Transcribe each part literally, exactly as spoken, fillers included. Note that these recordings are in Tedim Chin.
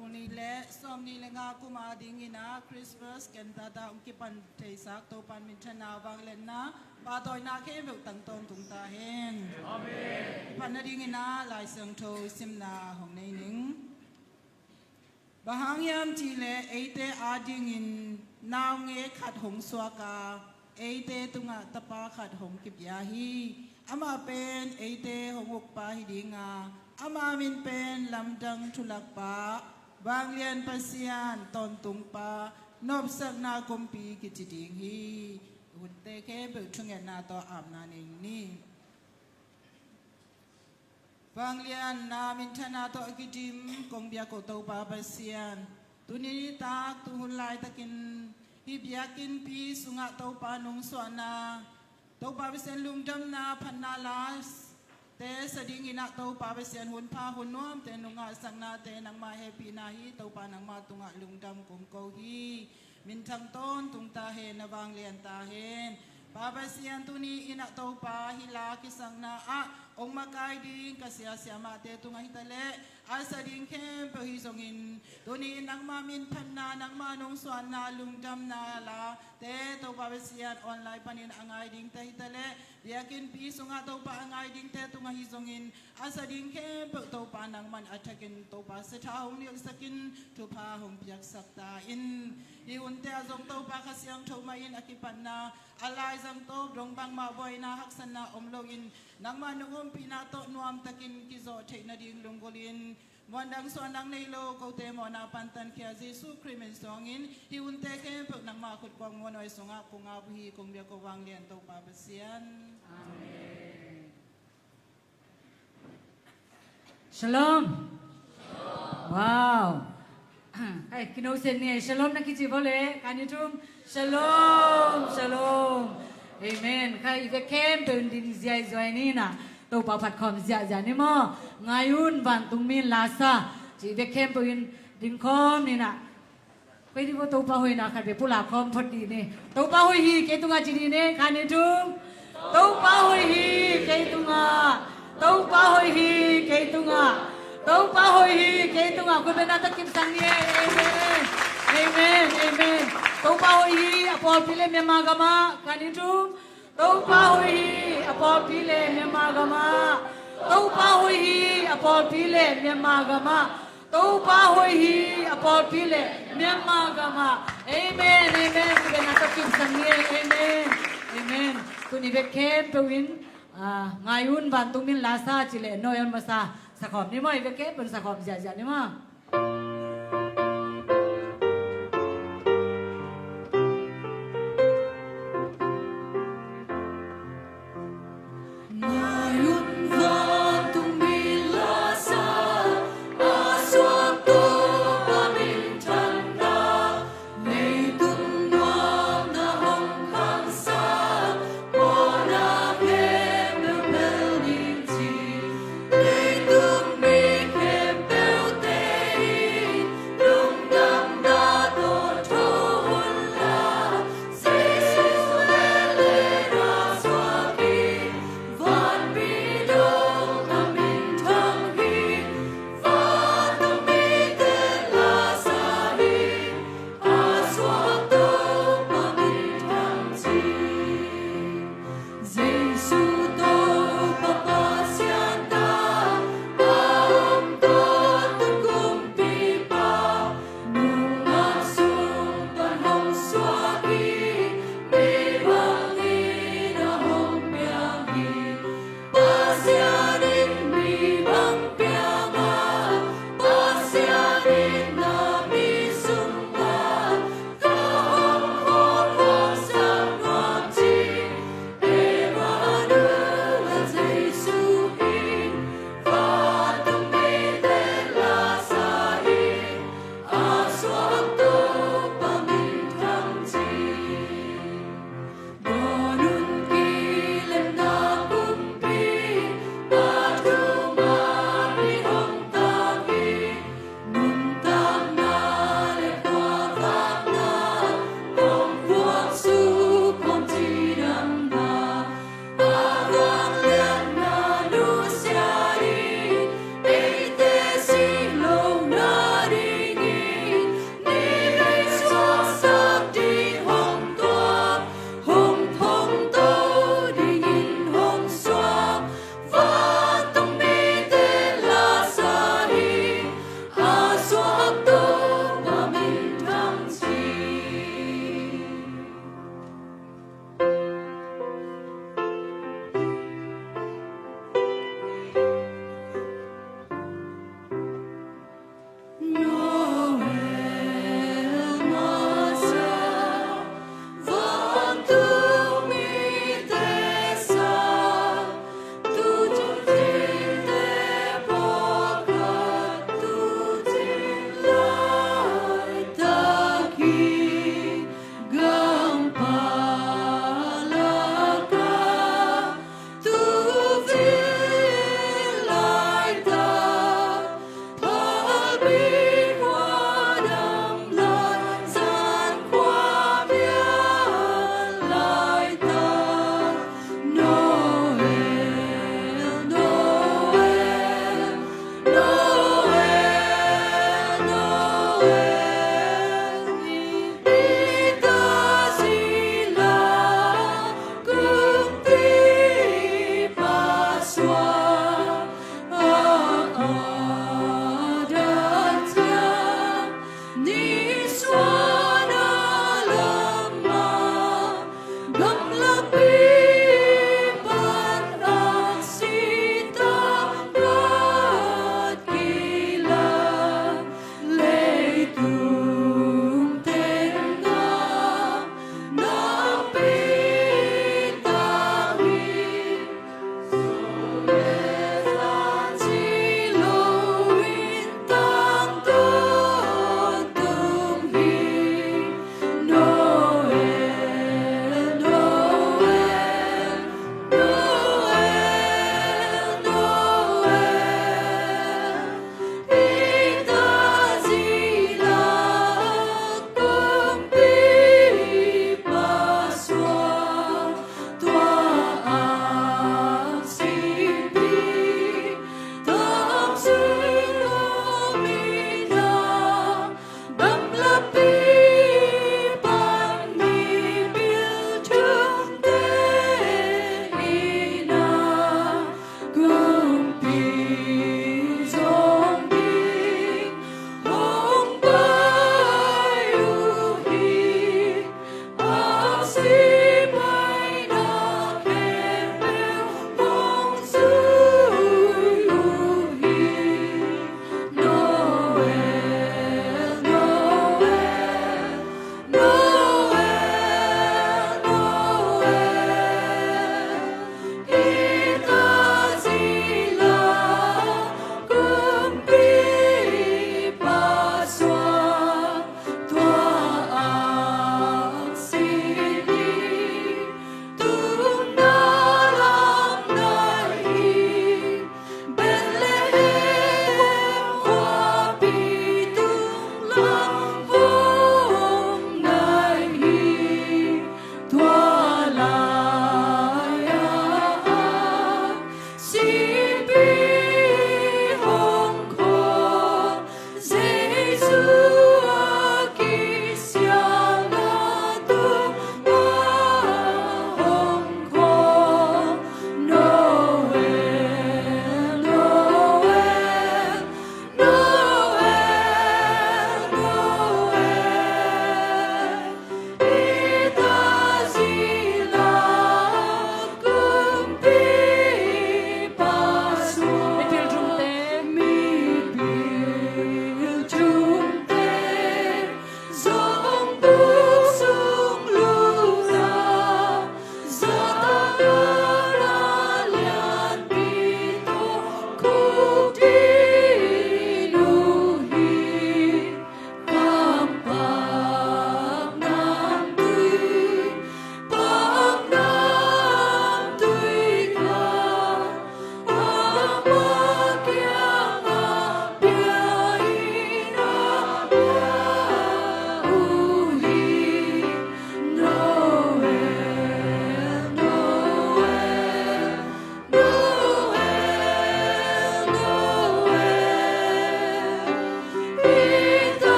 Tul nih le sawmnih le nga kum adingin ah Christmas kentata hong kipan theisak Topa'n minthanna, vangliatna, pahtawina khempeuh tang tawntung ta hen. Amen. Kipan nadingin ah Lai Siangtho simna hong nei ning. Bang hang hiam cih leh eite adingin naungek khat hong suak a, eite tungah tapa khat hong kipia hi. Amah pen eite hong ukpa hi ding a, ama min pen Lamdang Thulakpa, Vanglian Pasian, Tawntungpa, Nopsakna Kumpi kici ding hi. Hunte khempeuh thungetna tawh apna nei ni. Vanglian, na minthanna tawh a kidim kong biak uh Topa Pasian, tuni nitak tuhun laitakin hih biakinnpi sungah Topa nungsuahna, Topa Pasian lungdamna, phatna late sa dingin ah Topa Pasian hunpha hun nuamte, nungah saknate nangmah hehpihna hi. Topa, nangmah tungah lungdam kong ko hi. Minthang tawntung ta hen, na vanglian ta hen. Pa Pasian, tuni in ah Topa, hih la kisakna ah hong makai ding ka sia siamahte tungah hi taleh a sa ding khempeuh hi zongin, tuni in nangmah minphatna, nangmah nungsuahna, lungdamna late Topa Pasian, online panin a ngai dingte hi taleh biakinnpi sungah Topa a ngai dingte tungah hi zongin, a sa ding khempeuh Topa nangman a thakin Topa, sia tha hong nilhsakin thupha hong piaksak ta in. Hih hunte ah zong Topa, Kha Siangtho mah in a kipatna, a laizang tawp dong bangmah buaina haksatna om loin, nangmah nong ompihna tawh nuamtakin kizawh theih nading lunggulhin, muandang suah nang nei lo kote mawhna pantankhia Jesuh Khrih min suangin hih hunte khempeuh nangmah khutkuang muanhuai sungah kong ap uh hi, kong biak uh vanglian Topa Pasian. Amen. Shalom. Wow. Ai, kino sen ni, shalom na kici vole, kani tum. Shalom, shalom. Amen. Khai i vek khempeuh in ding ziahziah ni na. Topa phat khawm ziahziah ni maw. Ngai un, vantung min la sa. Ci i vek khempeuh in ding khawm ni na. Koi di bo Topa hoihna khat ve pulak khawm phot di ni. Topa hoih hi kei tungah ci di ni, khat, nih, thum. Topa hoih hi kei tungah. Topa hoih hi kei tungah. Topa hoih hi kei tungah. Koi bena ta kipsak ni e. Amen. Amen. Amen. Topa hoih hi a pawlpi le Myanmar gamah, khat, nih, thum. Topa hoih hi a pawlpi le Myanmar gamah. Topa hoih hi a pawlpi le Myanmar gamah. Topa hoih hi a pawlpi le Myanmar gamah. Amen, amen. Amen. Amen. Tuni vek khempeuh in, ah, ngai un, vantung min la sa ci le no yon masa sa khawm ni maw, i vek khempeuh in sa khawm ziahziah ni maw.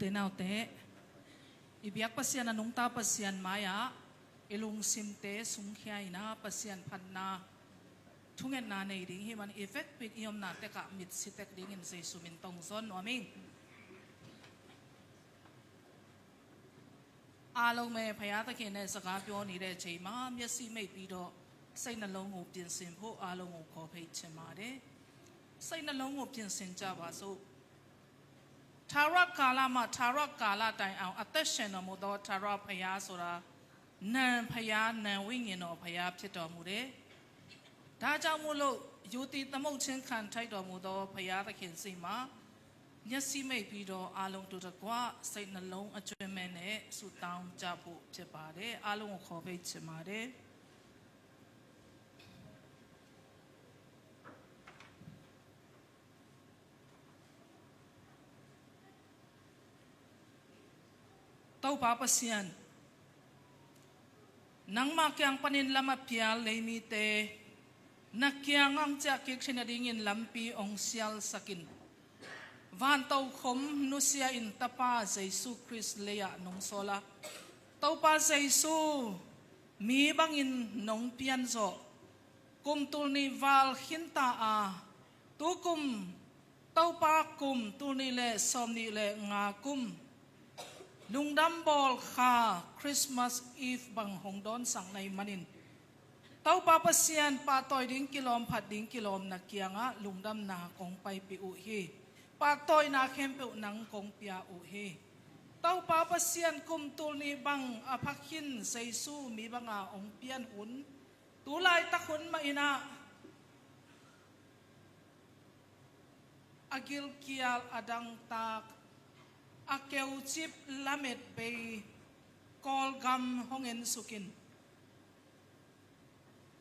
Te naute, i biak Pasian a nungta Pasian mai-ah i lungsimte sungkhia in a Pasian phatna thungetna nei ding hi man i vekpi-in i omna tekah mitsi tek dingin Jesu min tong zawn nuam ing. A lo me phaya takhin ne saka pyo ni de chei ma mya si mei pi do sai na lo ngu pian sin phu a lo ngu kho phei che ma de sai na lo ngu pian sin cha ba so. Tharak kala ma tharak kala tai au a te shen no mu do tharak phaya so ra nan phaya nan wing yin no phaya phi to mu de. Da cha mu lo yu ti ta mo chen khan thai do mu do phaya takhin si ma. Nya si mei pi do a long tu ta kwa sai na long a chwe me ne su taung cha phu che pa de a long kho phei che ma de. Topa Pasian, nangmah kiang panin lam a pial lei mite na kiang ang ciah kik ṭhin a dingin lampi ong sialsak in. Van tokhom nusia in Tapa Jesu Khrist lei-ah nong sawl a, Topa Jesu, mi bangin nong pian zawh. Kum tul nih val khinta a, tukum Topa kum tul nih le sawm nih le nga kum lungdam bawl kha Christmas Eve bang hong dawnsak na hih manin, Topa Pasian, pahtawi ding kilawm, phat ding kilawm na kiangah lungdamna kong paipih uh hi. Pahtawina khempeuh nang kong pia uh hi. Topa Pasian, kum tul nih bang a pha khin Jesu mi banga hong pian hun, tu laitak hun mah in ah a gilkial a dangtak a keucip lamet bei Kawlgam hong ensuk in,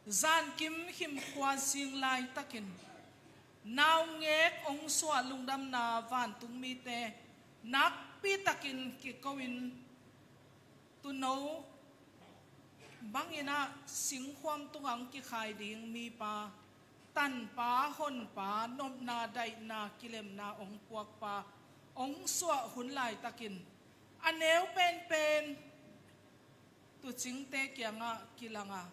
zankim khimkhua zing laitakin naungek ong suah lungdamna vantung mite nakpi takin kiko in, tuuno bangin ah singkhuam tungah ong kikhai ding mipa, tanpa honpa, nopna daihna kilemna ong puakpa ong suah hun laitakin a neu penpen tuucingte kiangah kilang a,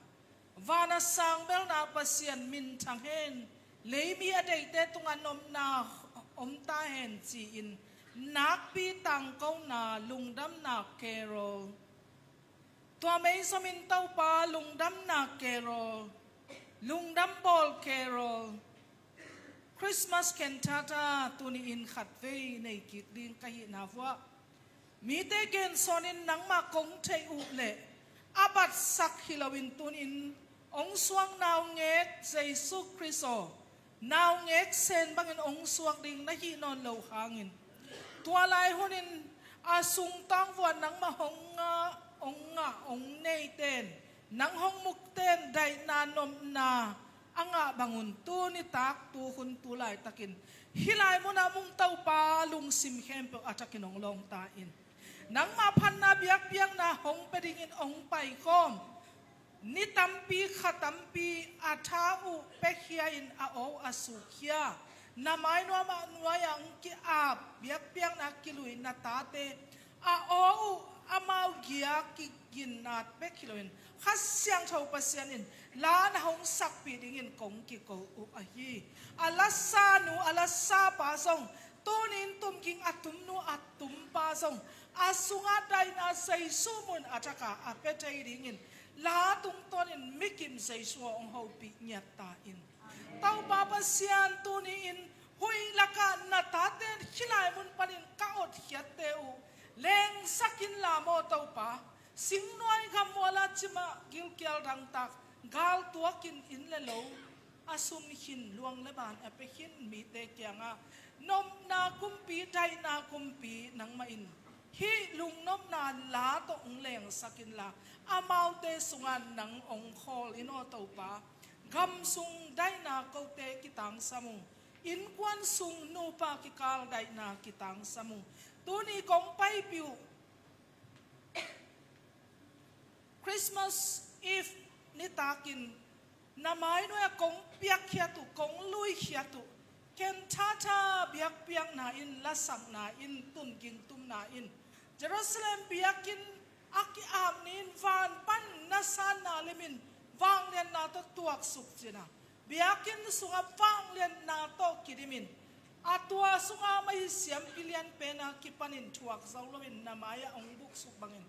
van a sang belna Pasian minthang hen, leimi a deihte tungah nopna om ta hen ci-in nakpi tangkona lungdamna carol, tua mei zomin Topa lungdamna carol, lungdam bawl carol, Christmas cantata tuni in khatvei nei kik ding ka hihna vuah, mite gensawn in nangmah kong theih uh leh a batsak hi loin tuni in ong suak naungek Jesu Khrist aw, naungek sen bangin ong suak ding na hih nawn loh hangin, tua lai hunin a sungtang vuah nangmah hong ngah, ong ngah, ong neiten, nang hong mukten daihna nopna a ngah bangun tu nitak tu hun tu laitakin hih lai munah mung Topa lungsim khempeuh a thakin ong lawngta in, nangmah phatna biakpiakna hong pia dingin ong paikhawm, ni tampi kha tampi a tha uh pekhia in a aw uh a sukhia, na mai nuamah nuai-ah ong ki-ap biakpiakna kilui na tate a aw uh amau gia kiginnat bek hi loin Kha Siangtho Pasian in la na hong sakpih dingin kong kiko uh ahi. A lasanu a lasapa zong, tuni in tumging a tumnu a tumpa zong a sungah daihna Jesu mun a thaka a pia thei dingin la tungtawnin mikim Jesu aw ong hopih ngiat ta in. Topa Pasian, tuni in huih lakah na tate hih lai mun panin ka otkhiatte uh lengsak inla maw Topa, singnuai gammuala cimah gilkial dangtak galtuakin inn le lo a sum khin, luang le ban a pia khin mite kiangah nopna kumpi, daihna kumpi nangmah in hih lungnopna la tawh ong lengsak inla amaute sungah nang ong khawl in aw Topa. Gam sung daihna kote kitangsam ung, innkuan sung nupa kikal daihna kitangsam ung. Tuni kong paipih uh Christmas Eve nitakin na mai nuai-ah kong piakkhiat uh, kong luikhiat uh Kantatha biakpiakna in, lasakna in, tunging tumna in, Jerusalem biakinn a ki-ap ni in, van pan na sanna limin vangliatna tawh tuaksuk cihna. Biakinn sungah vangliatna tawh kidimin, a tua sunga mah i siampi lian pen a kipanin thuak zo loin na mai-ah hong buksuk bangin,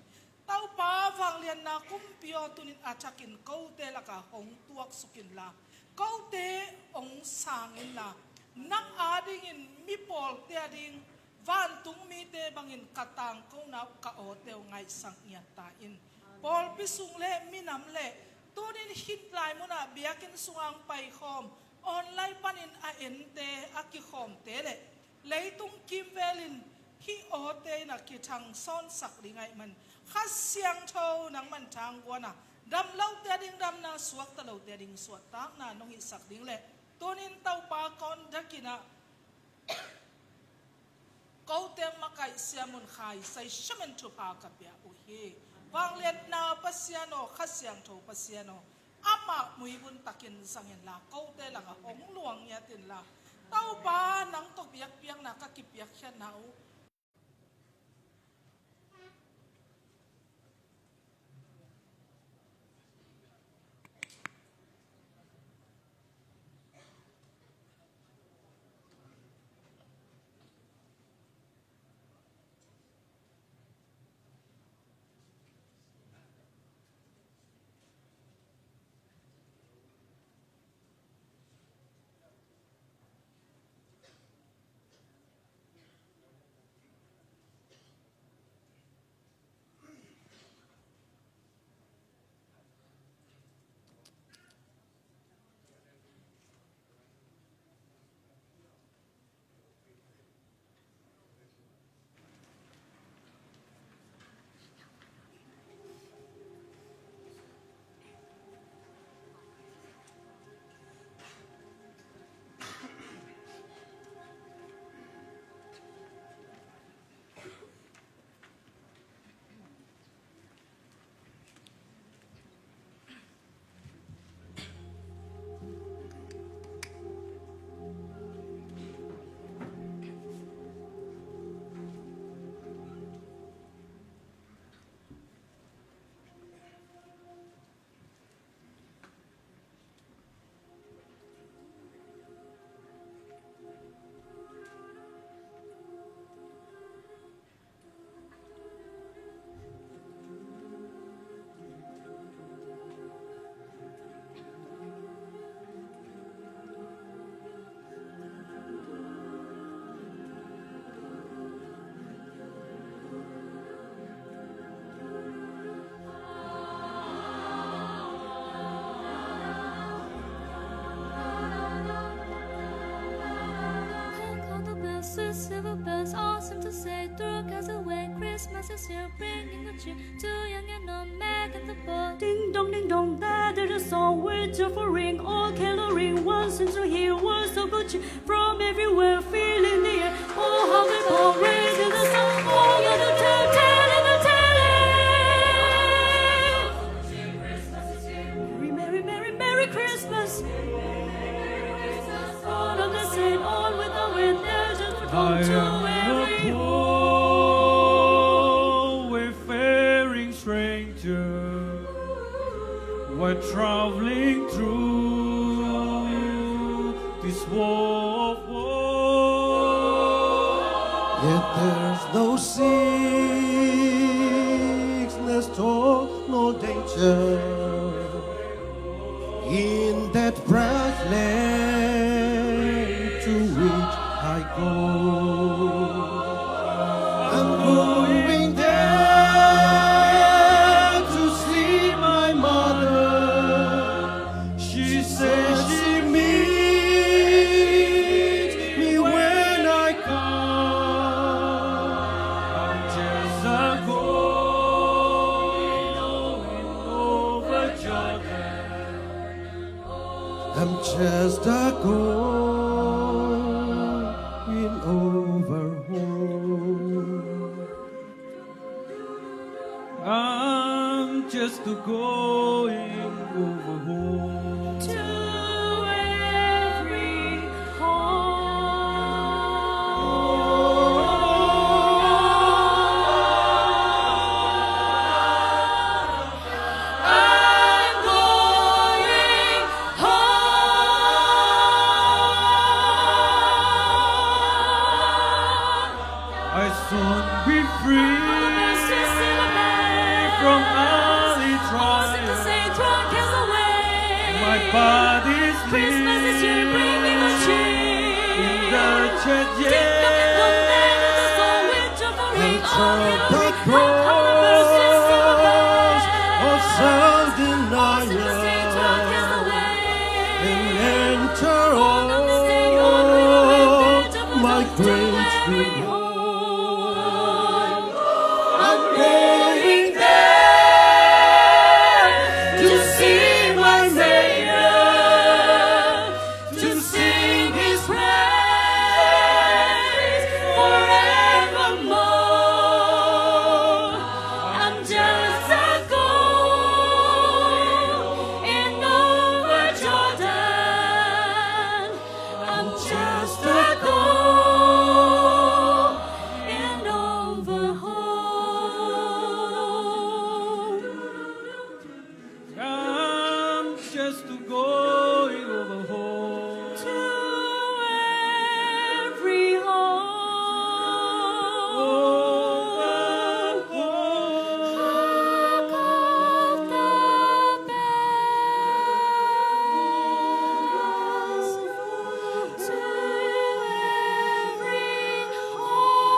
Topa vangliatna kumpi aw, tuni-in a thakin kote lakah hong tuaksuk inla, kote hong sang inla, nang adingin mipawlte ading vantung mite bangin ka tangkona uh, ka awte uh ngaihsak ngiat ta in. Pawlpi sung le minam le tuni-in hih lai munah biakinn sungah hong paikhawm, online panin a ente, a kikhawmte le leitung kimvelin hih awte in a kithangsawnsak ding ahih man, Kha Siangtho nangman thangguan a, damlote ading damna, suakta lote ading suahtakna nong hihsak ding le tuni-in Topa kawntakin ah kote makaih siamun Kha Siangtho in thupha ka pia uh hi. Vangliatna Pasian aw, Kha Siangtho Pasian aw, amah muibun takin zang inla, kote lakah hong luang ngiat inla, Topa nang tawh biakpiakna ka kipiakkhiatna uh Call the bells, the silver bells, all seem to say, through cast away, Christmas is here, bringing the cheer to young and old, Meg and the boy. Ding dong, ding dong, that is the song with joyful ring, all caroling, one seems to hear words of good cheer from everywhere, filling the air. Oh, how they pour, raising the sound, all of the tell, telling the tale. Merry, merry, merry, merry Christmas. All of the same, all with our intelligence would come I to am a every poor wayfaring stranger. We're traveling through this war of woe. Yet there's no sickness, toil, no danger in that bright land to which I go. I'm going there to see my mother. She says she meets me when I come. I'm just a going over Jordan. I'm just a going over home. I'm just a going over home. To every home. Until the cross of self-denial and enter all my great reward. I'm going there to see my Savior, to sing his praise forevermore. I'm just a goal in over Jordan. I'm just a goal in over home. I'm just a going over home. To every home. Over home. Hug of the best. To every home.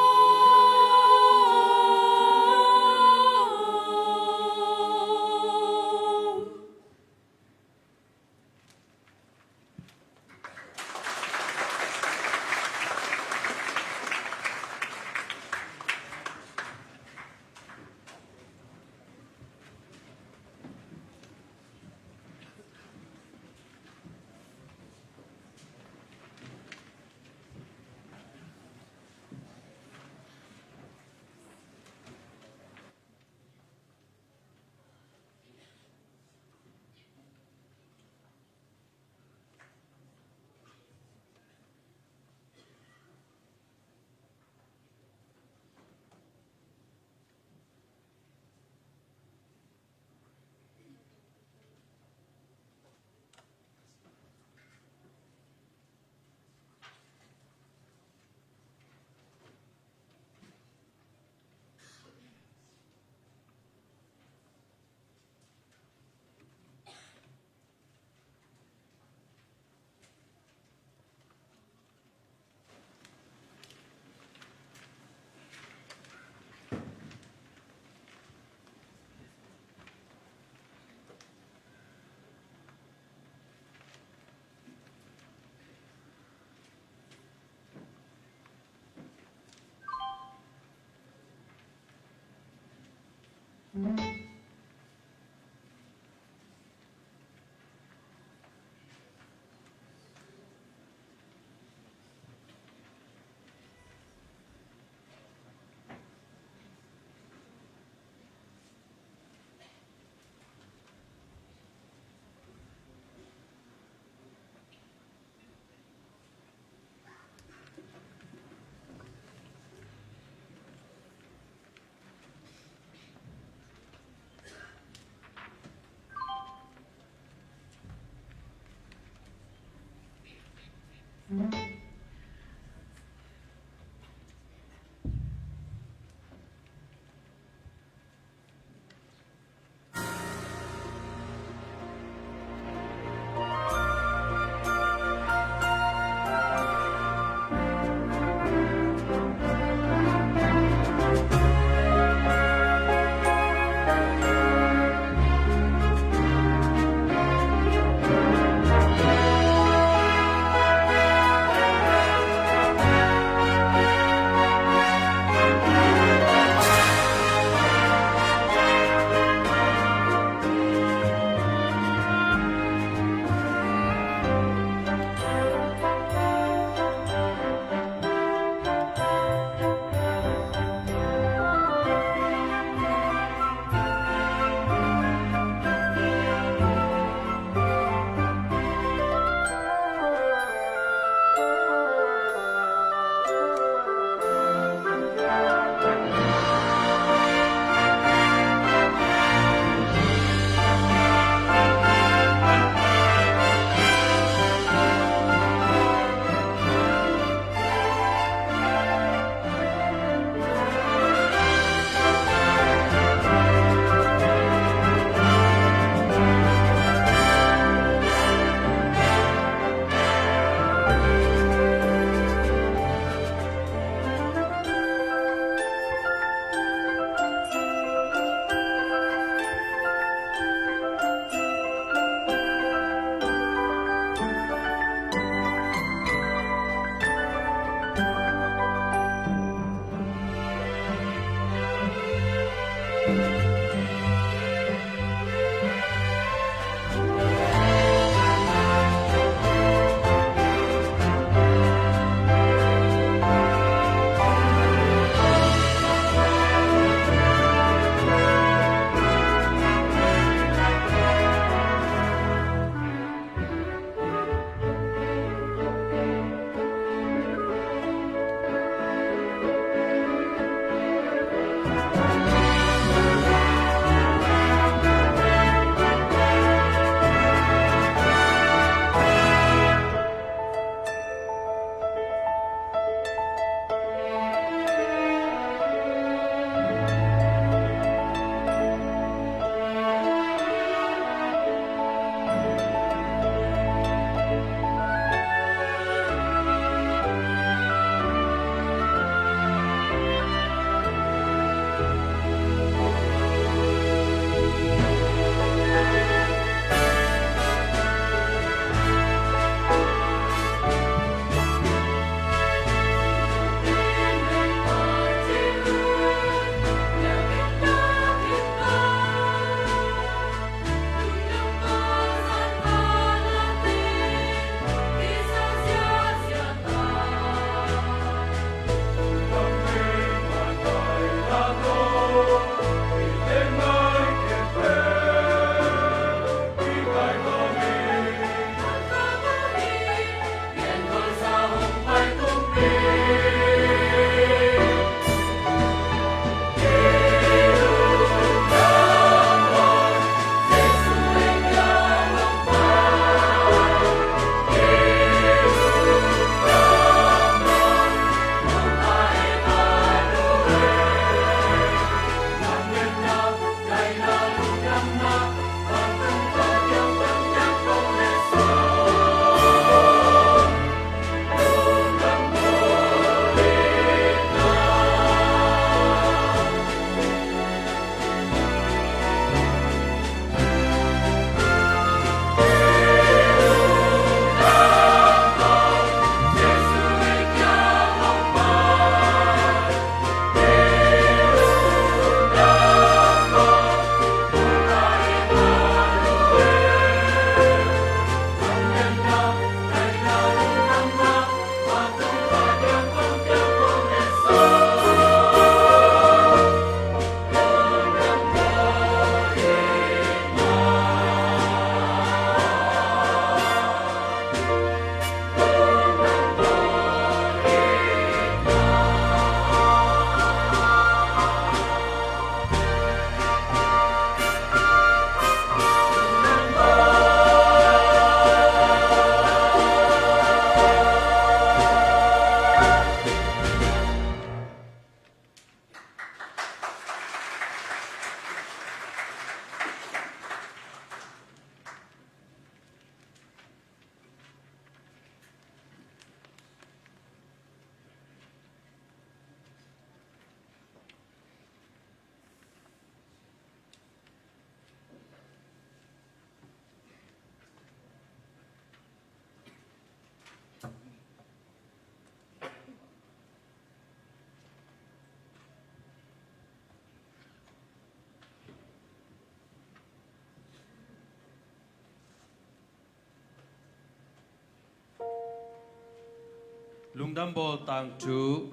Lungdam Bawl tangthu.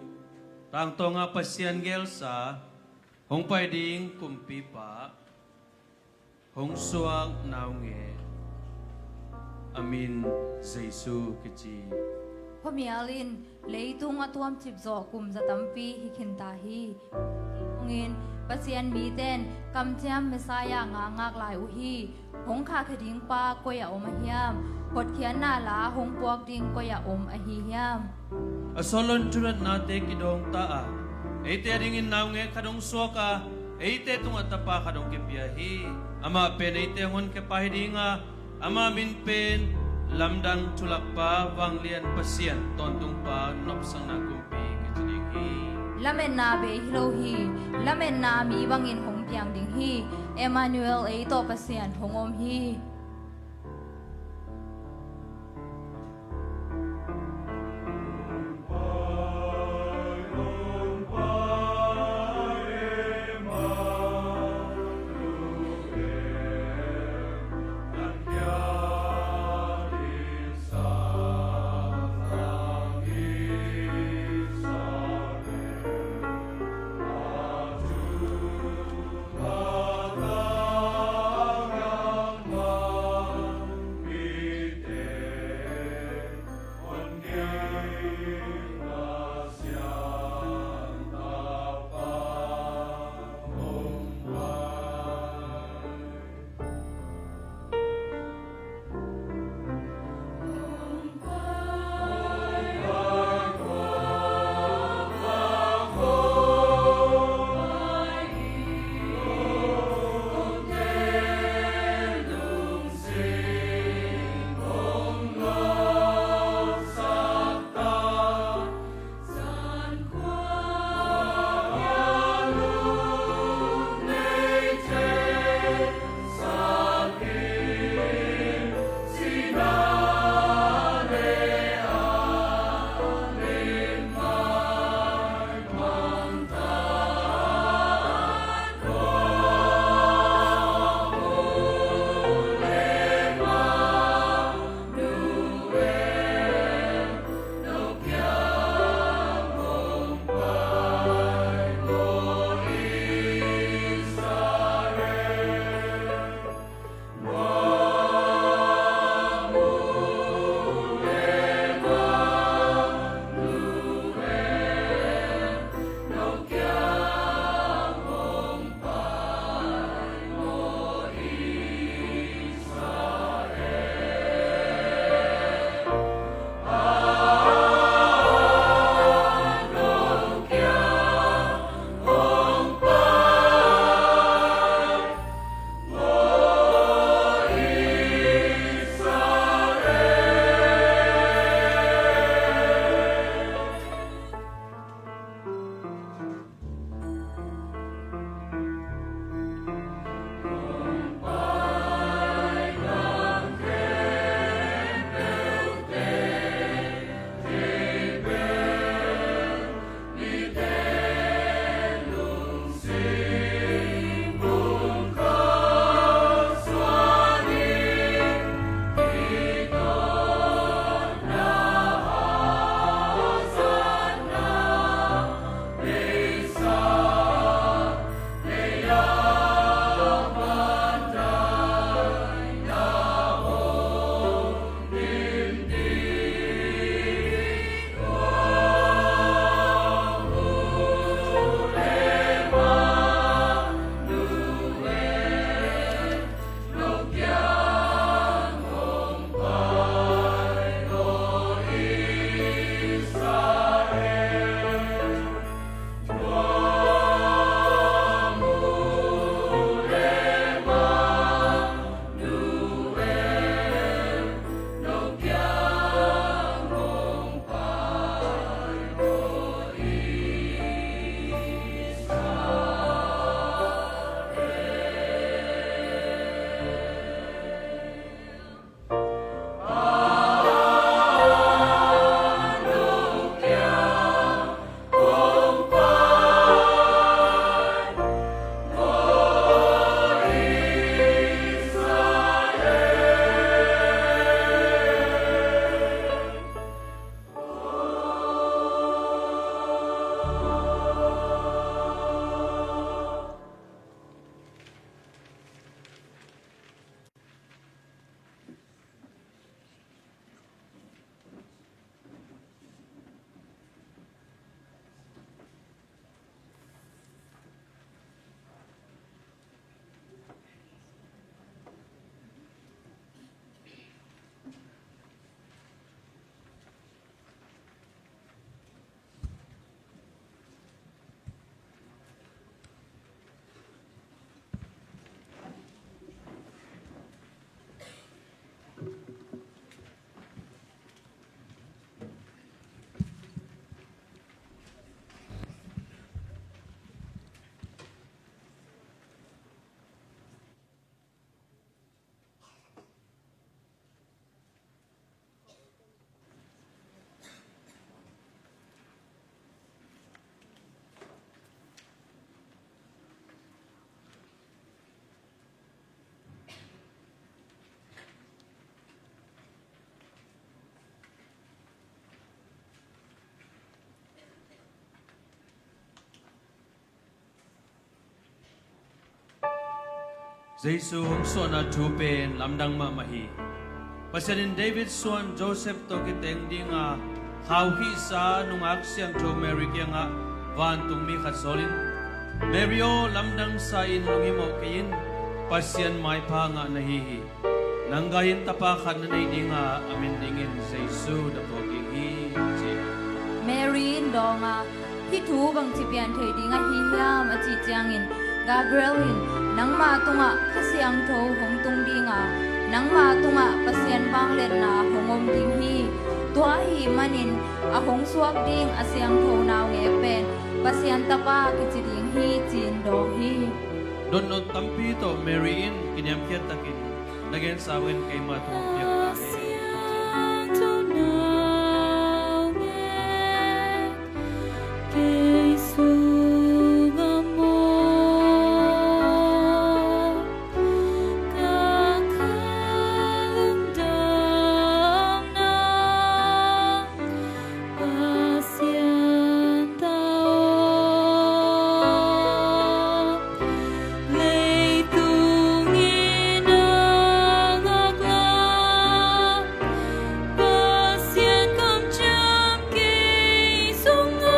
Tangtawnga Pasian geelsa, hong pai ding kumpipa, hong suak naungek, a min Jesu kici. Khuamial in leitung a tuamcip zawh kum za tampi hi khinta hi. Hong in Pasian miten kamciam Messiah ngakngak lai uh hi. Hong khahkhia ding pa koi a om a hiam? Hotkhiatna la hong puak ding koi a om ahi hiam? A sawt loin thudatnate kidawng ta a, eite a dingin naungek khat hong suak a, eite tungah tapa khat hong kipia hi. Amah pen eite hong honkhia pa hi ding a, ama min pen Lamdang Thulakpa, Vanglian Pasian, Tawntungpa, Nopsakna Kumpi kici ding hi. Lametna bei hi lo hi. Lametna mi bangin hong piang ding hi. Emmanuel, ei tawh Pasian hong om hi. Jesu hong suahna thu pen lamdang mahmah hi. Pasian in David suan Joseph tawh kiteng dinga khaukhihsa nungak siangtho Mary kiangah vantung mi khat sawlin, Mary aw, lamdangsa in lunghimawh kei in, Pasian maipha ngah na hi hi. Nang gai in tapa khat na nei dinga a min dingin Jesu na phuak ding hi, ci. Mary in dawng a, hih thu bangci pian thei ding ahi hiam a cih ciangin Gabriel in, nangma tungah Kha Siangtho hong tung dinga, nangma tungah Pasian vangliatna hong om ding hi. Tua ahih manin a hong suak ding a siangtho naungek pen Pasian tapa kici ding hi, ci-in dawng hi. Dotnot tampi tawh Mary in kiniamkhiat takin na gensa uh in keima tungah piak ta hi. Pasian tawh leitung in a ngaklah, Pasian kamciam kei sungah.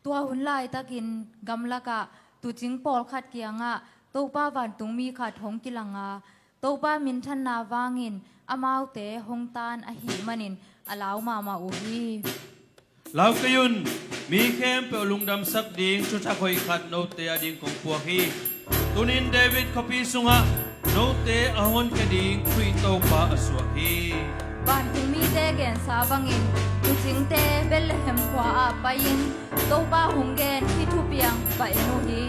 Tua hun laitakin gamlakah tuucing pawlkhat kiangah Topa vantungmi khat hong kilang a, Topa minthanna vangin amaute hong taan ahih manin a lau mahmah uh hi. Lau kei un, mi khempeuh lungdamsak ding thuthak hoih khat note ading kong puak hi. Tunin David khuapi sungah note a hong honkhia ding Khrih Topa a suak hi. Vantung mite gensa bangin tuucingte Bethlehem khua-ah pai-in Topa hong gen hih thupiang va en uh hi.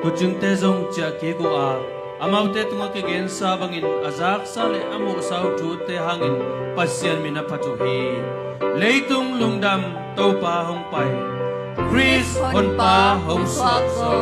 Tuucingte zong ciah kik uh a, amaute tungah kigensa bangin a zaksa le a muhsa uh thute hangin Pasian min a phat uh hi. Leitung lungdam, Topa hong pai. Khrist honpa hong suak zo.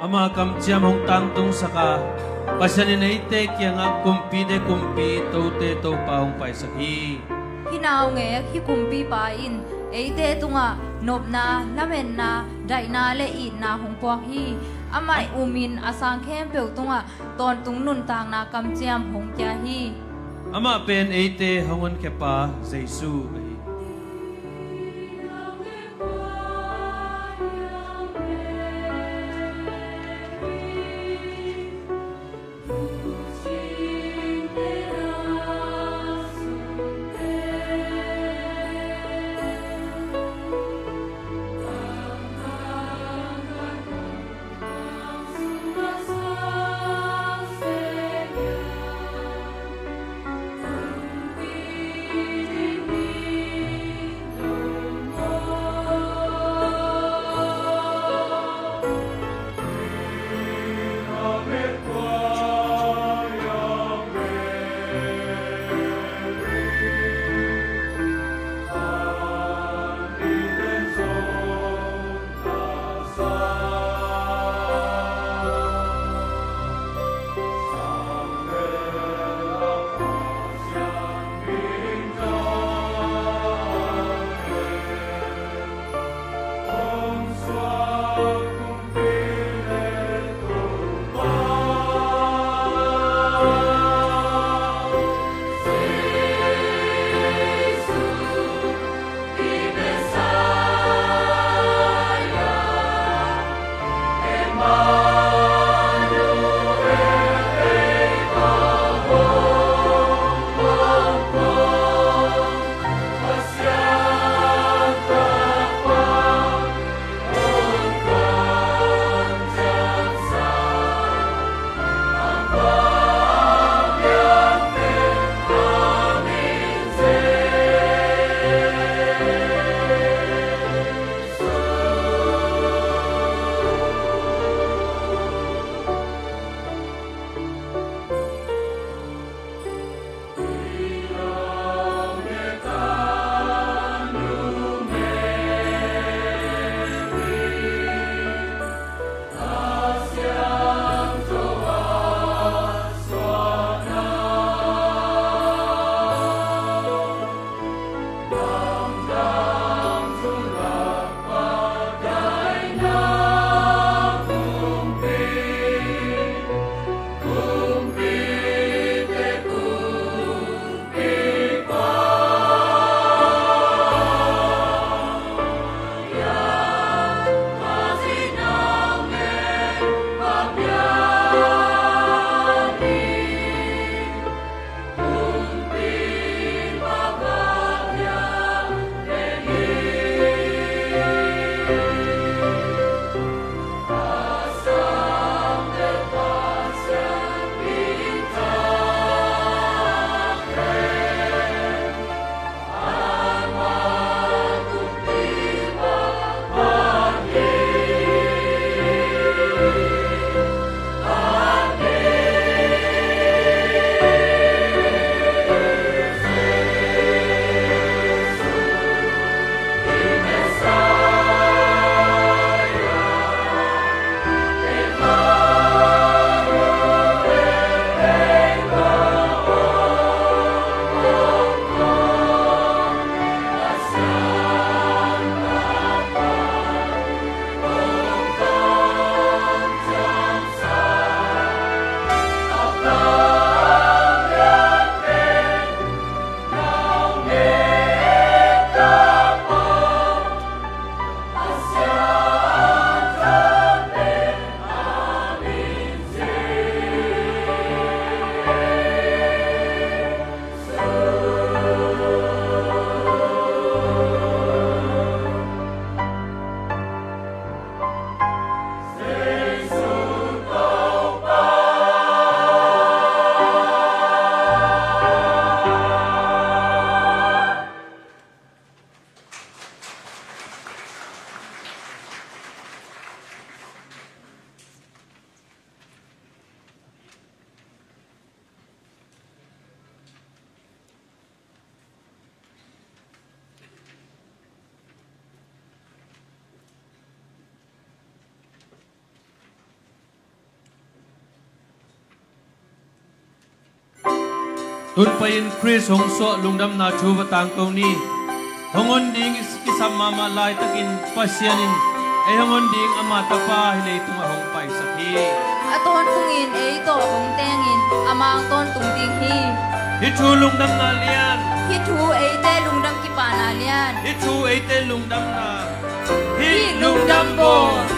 Ama kamciam hong tangtungsak a, Pasian in eite kiangah kumpite kumpi, tote Topa hong paisak hi. Hih naungek, hih kumpipa in eite tungah nopna, lametna, daihna le itna hong puak hi. Amah umin a sang khempeuh tungah tawntung nuntakna kamciam hong kia hi. Amah pen eite hong honkhia pa Jesu ahi hi. Tun pai-in Khrist hong suah lungdamna thu va tangko ni. Hong hon ding i kisam mahmah laitakin Pasian in ei hong hon ding ama Tapa hih leitungah hong paisak hi. A tawntungin ei tawh hong tengin amah hong tawntung ding hi. Hih thu lungdamna lian. Hih thu eite lungdam kipahna lian. Hih thu eite lungdamna. Hih lungdam bawl.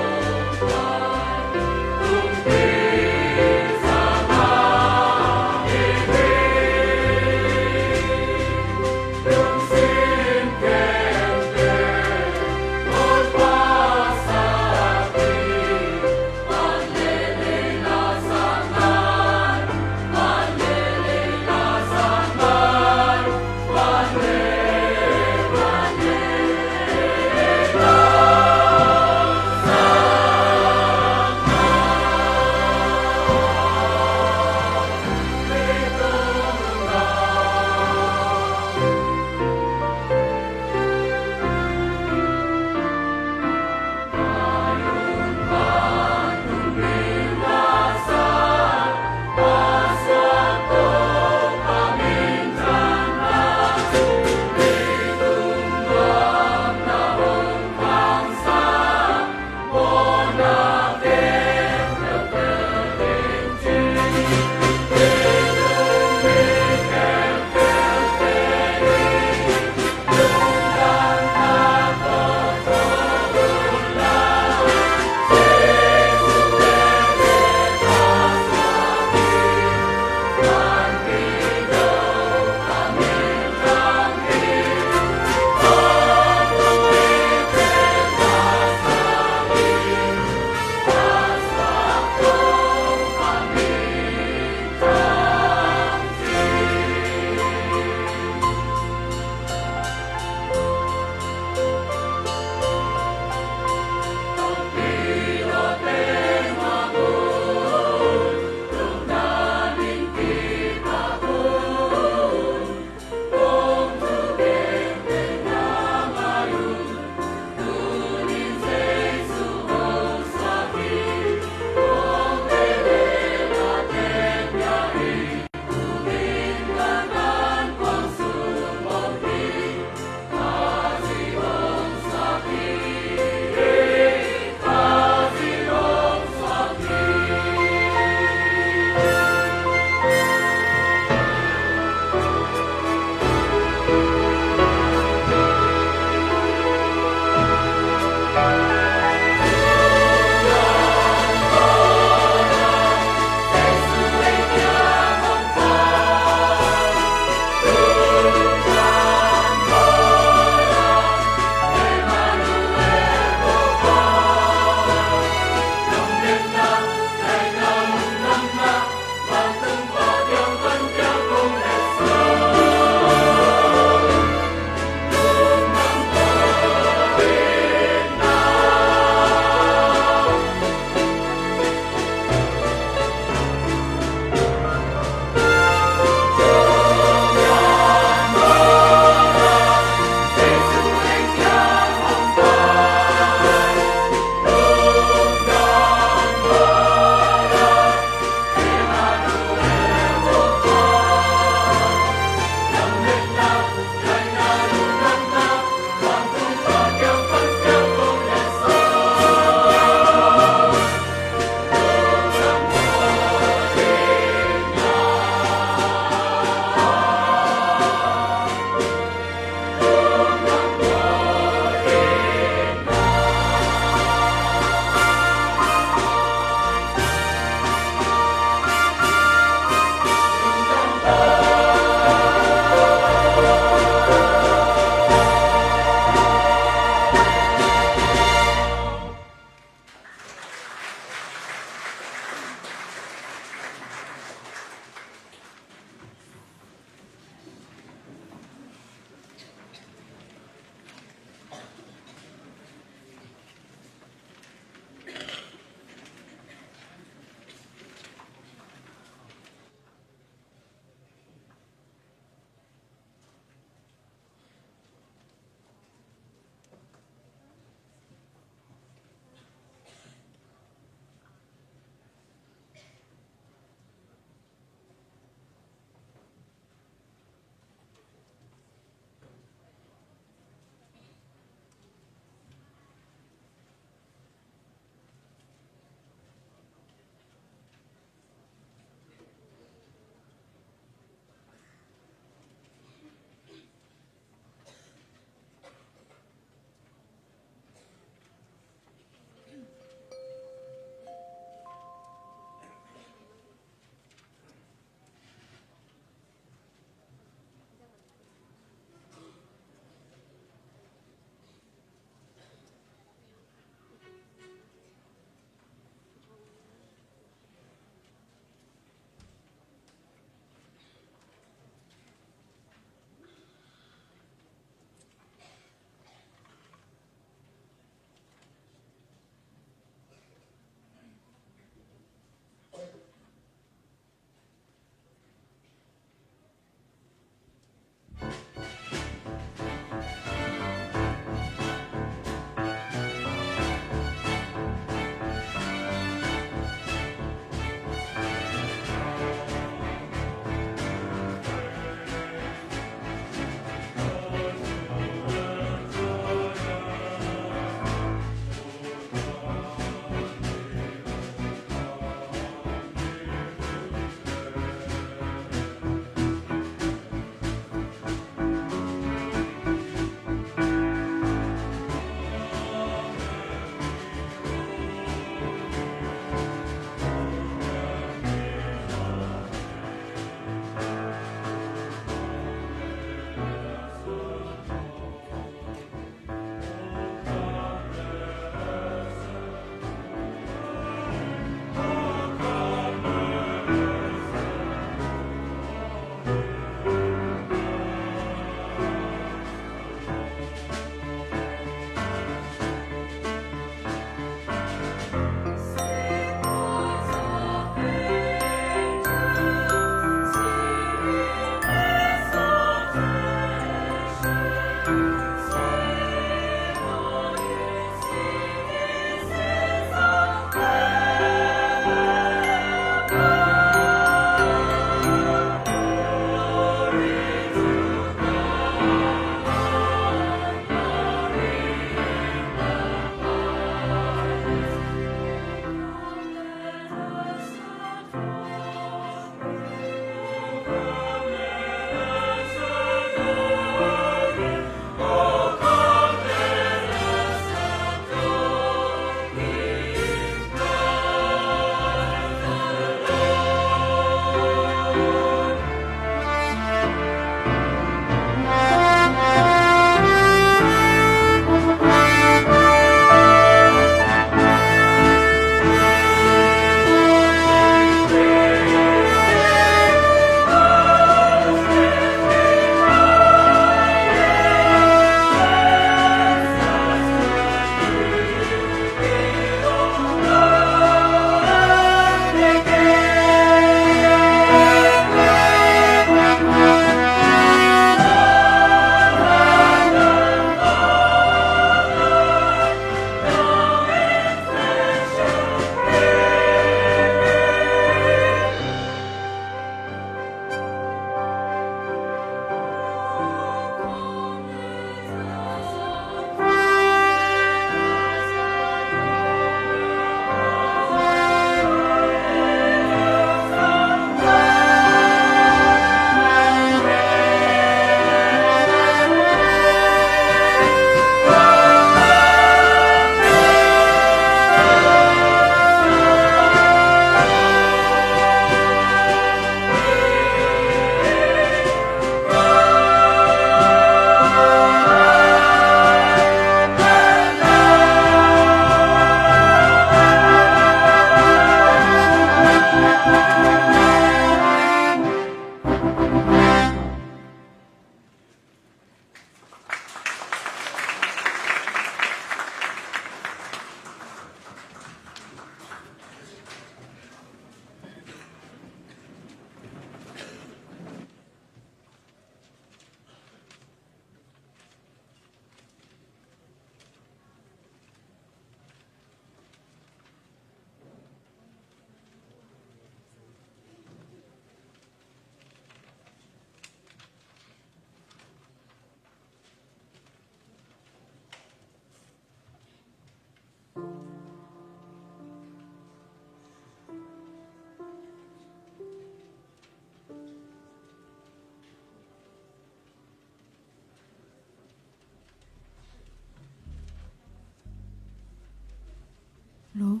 lo.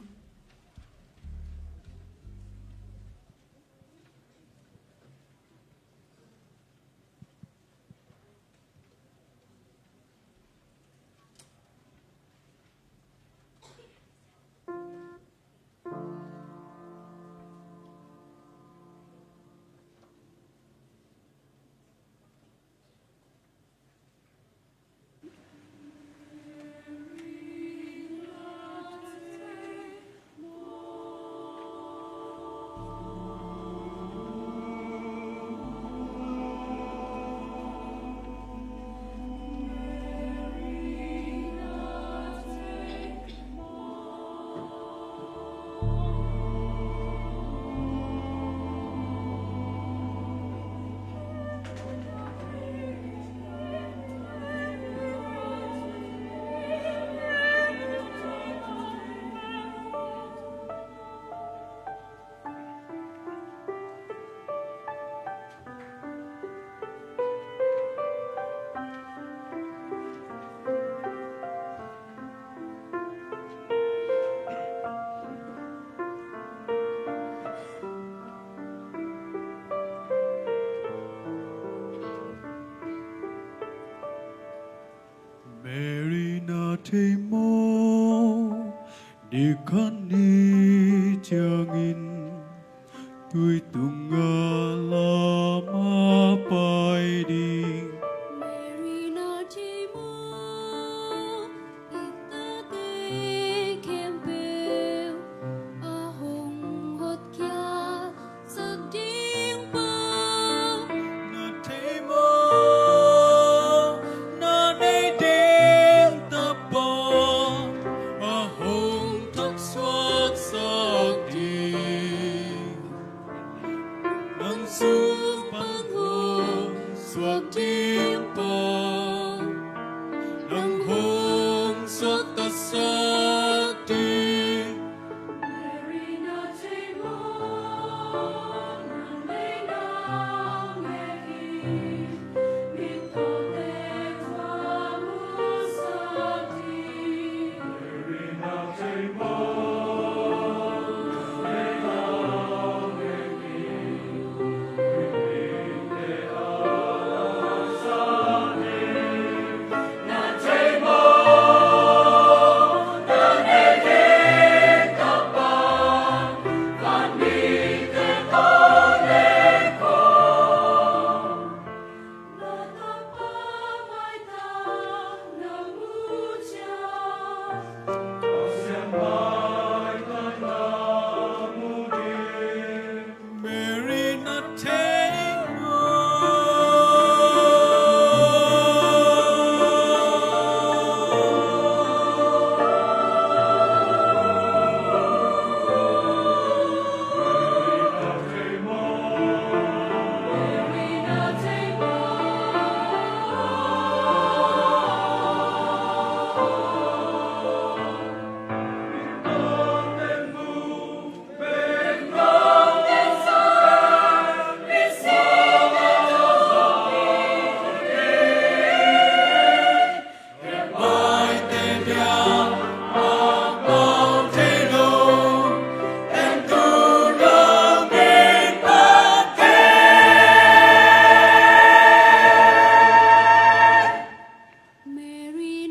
Mary na thei maw, dik khat ni ciangin tui tungah lam a pai ding. Mary na thei maw, i tate khempeuh a hong hotkhiat sak ding pa. Na thei maw, na nei ding tapa a hong thoksuak sak ding. Nang sung pan hong suak ding pa, nang hong suakta sak ding. Mary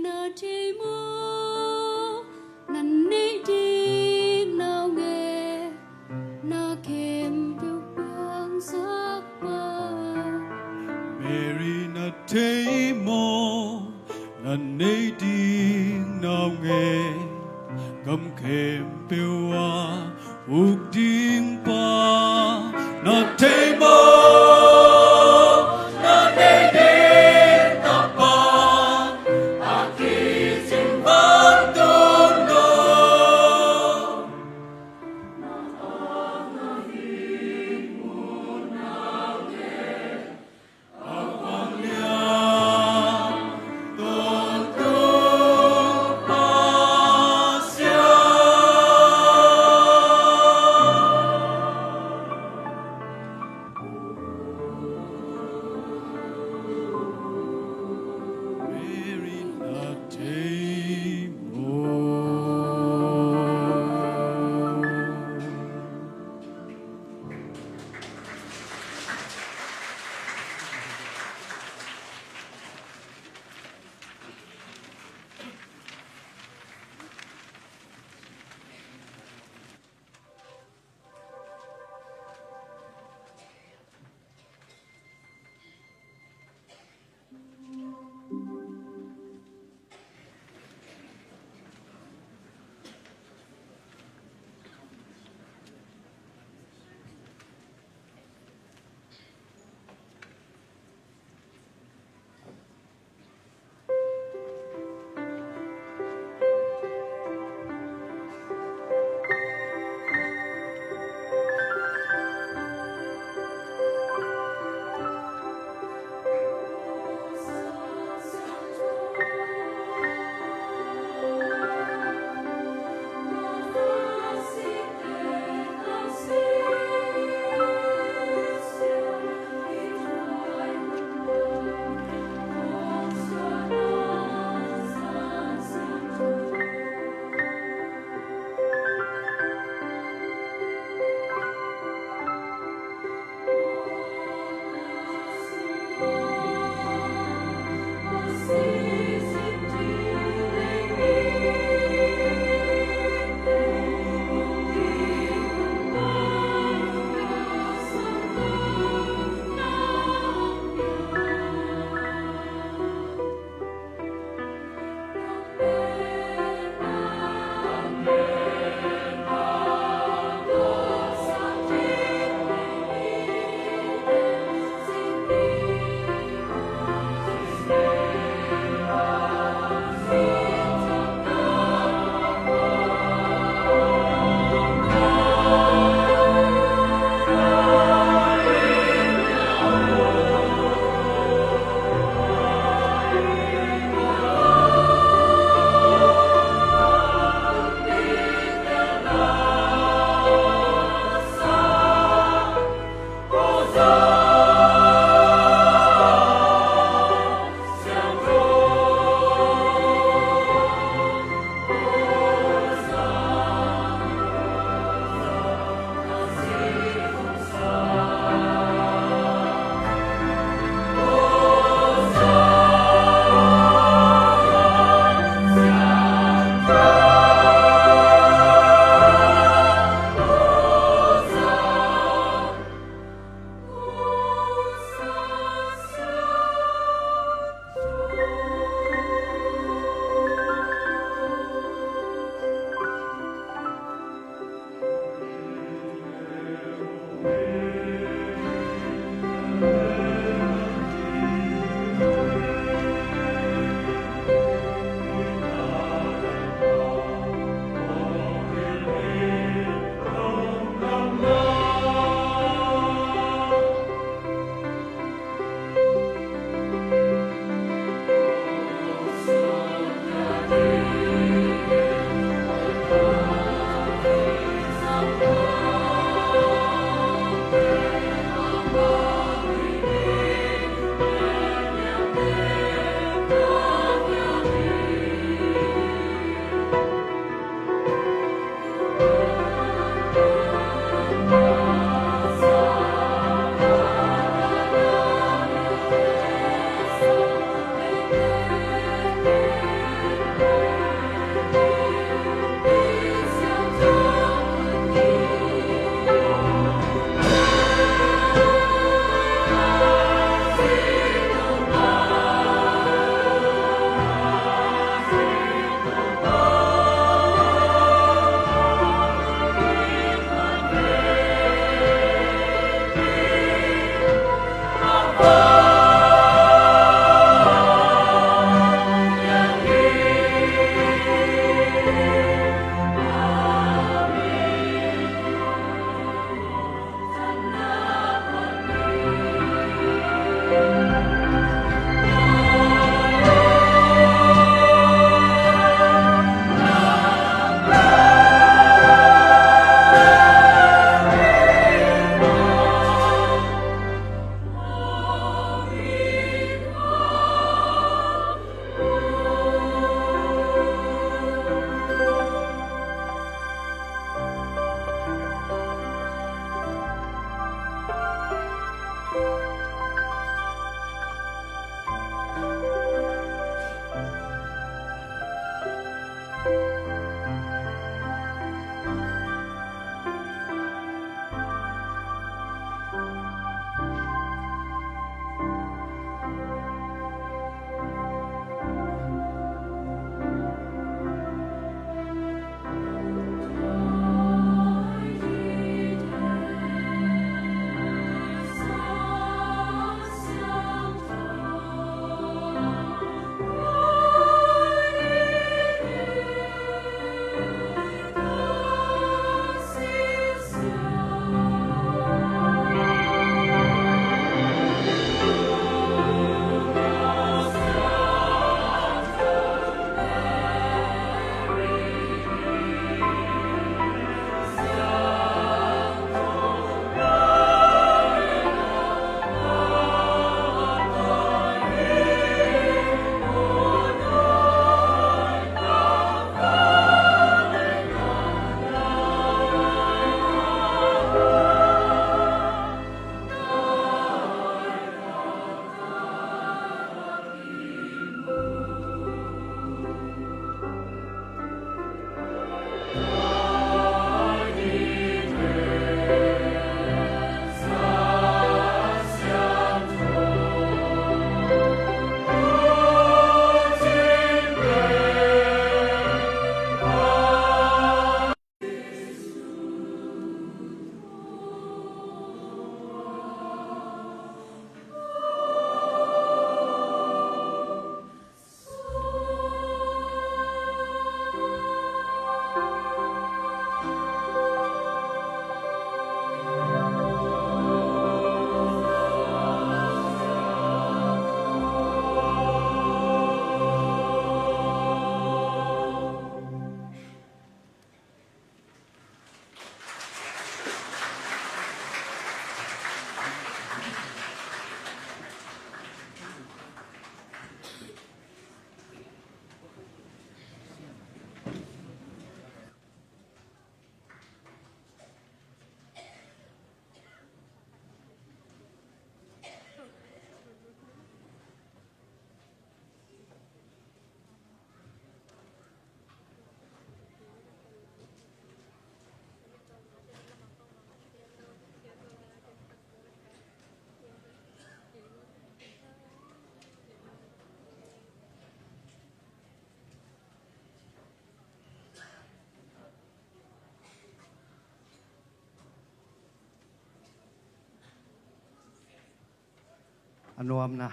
na thei maw, na neih ding naungek, na khempeuh piangsak pa. Mary na thei maw, na neih ding naungek, gam khempeuh ah uk ding pa. Na thei maw, na neih ding tapa a kicing vantung Gawm. A nuamna.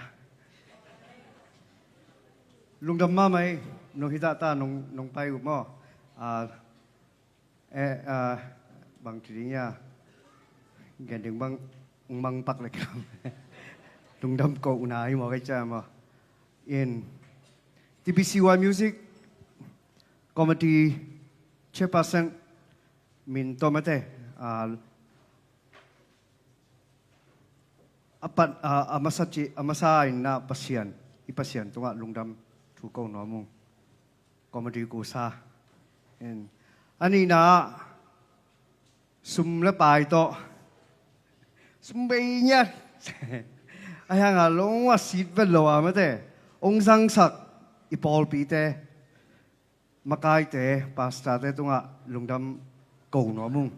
Lungdam mahmah ei, nong hi tahta nong, nong pai uh maw. Ah, eh, ah, bang ci ding ia. Gen ding bang, mang pak lek. Lungdam kohna hi maw, kei ca maw. In T B C Y Music Committee Chairperson min tawh mate, ah, a pat, a, a masa ci, a masa inna Pasian, i Pasian tungah lungdam thu ko nuam ung. Comedy kusa. En. A nihna ah sum le pai tawh. Sum bei ngiat. A hianga long a sit vet lo a mate. Ong zangsak i pawlpite. Makaite, pastorte tungah lungdam ko nuam ung.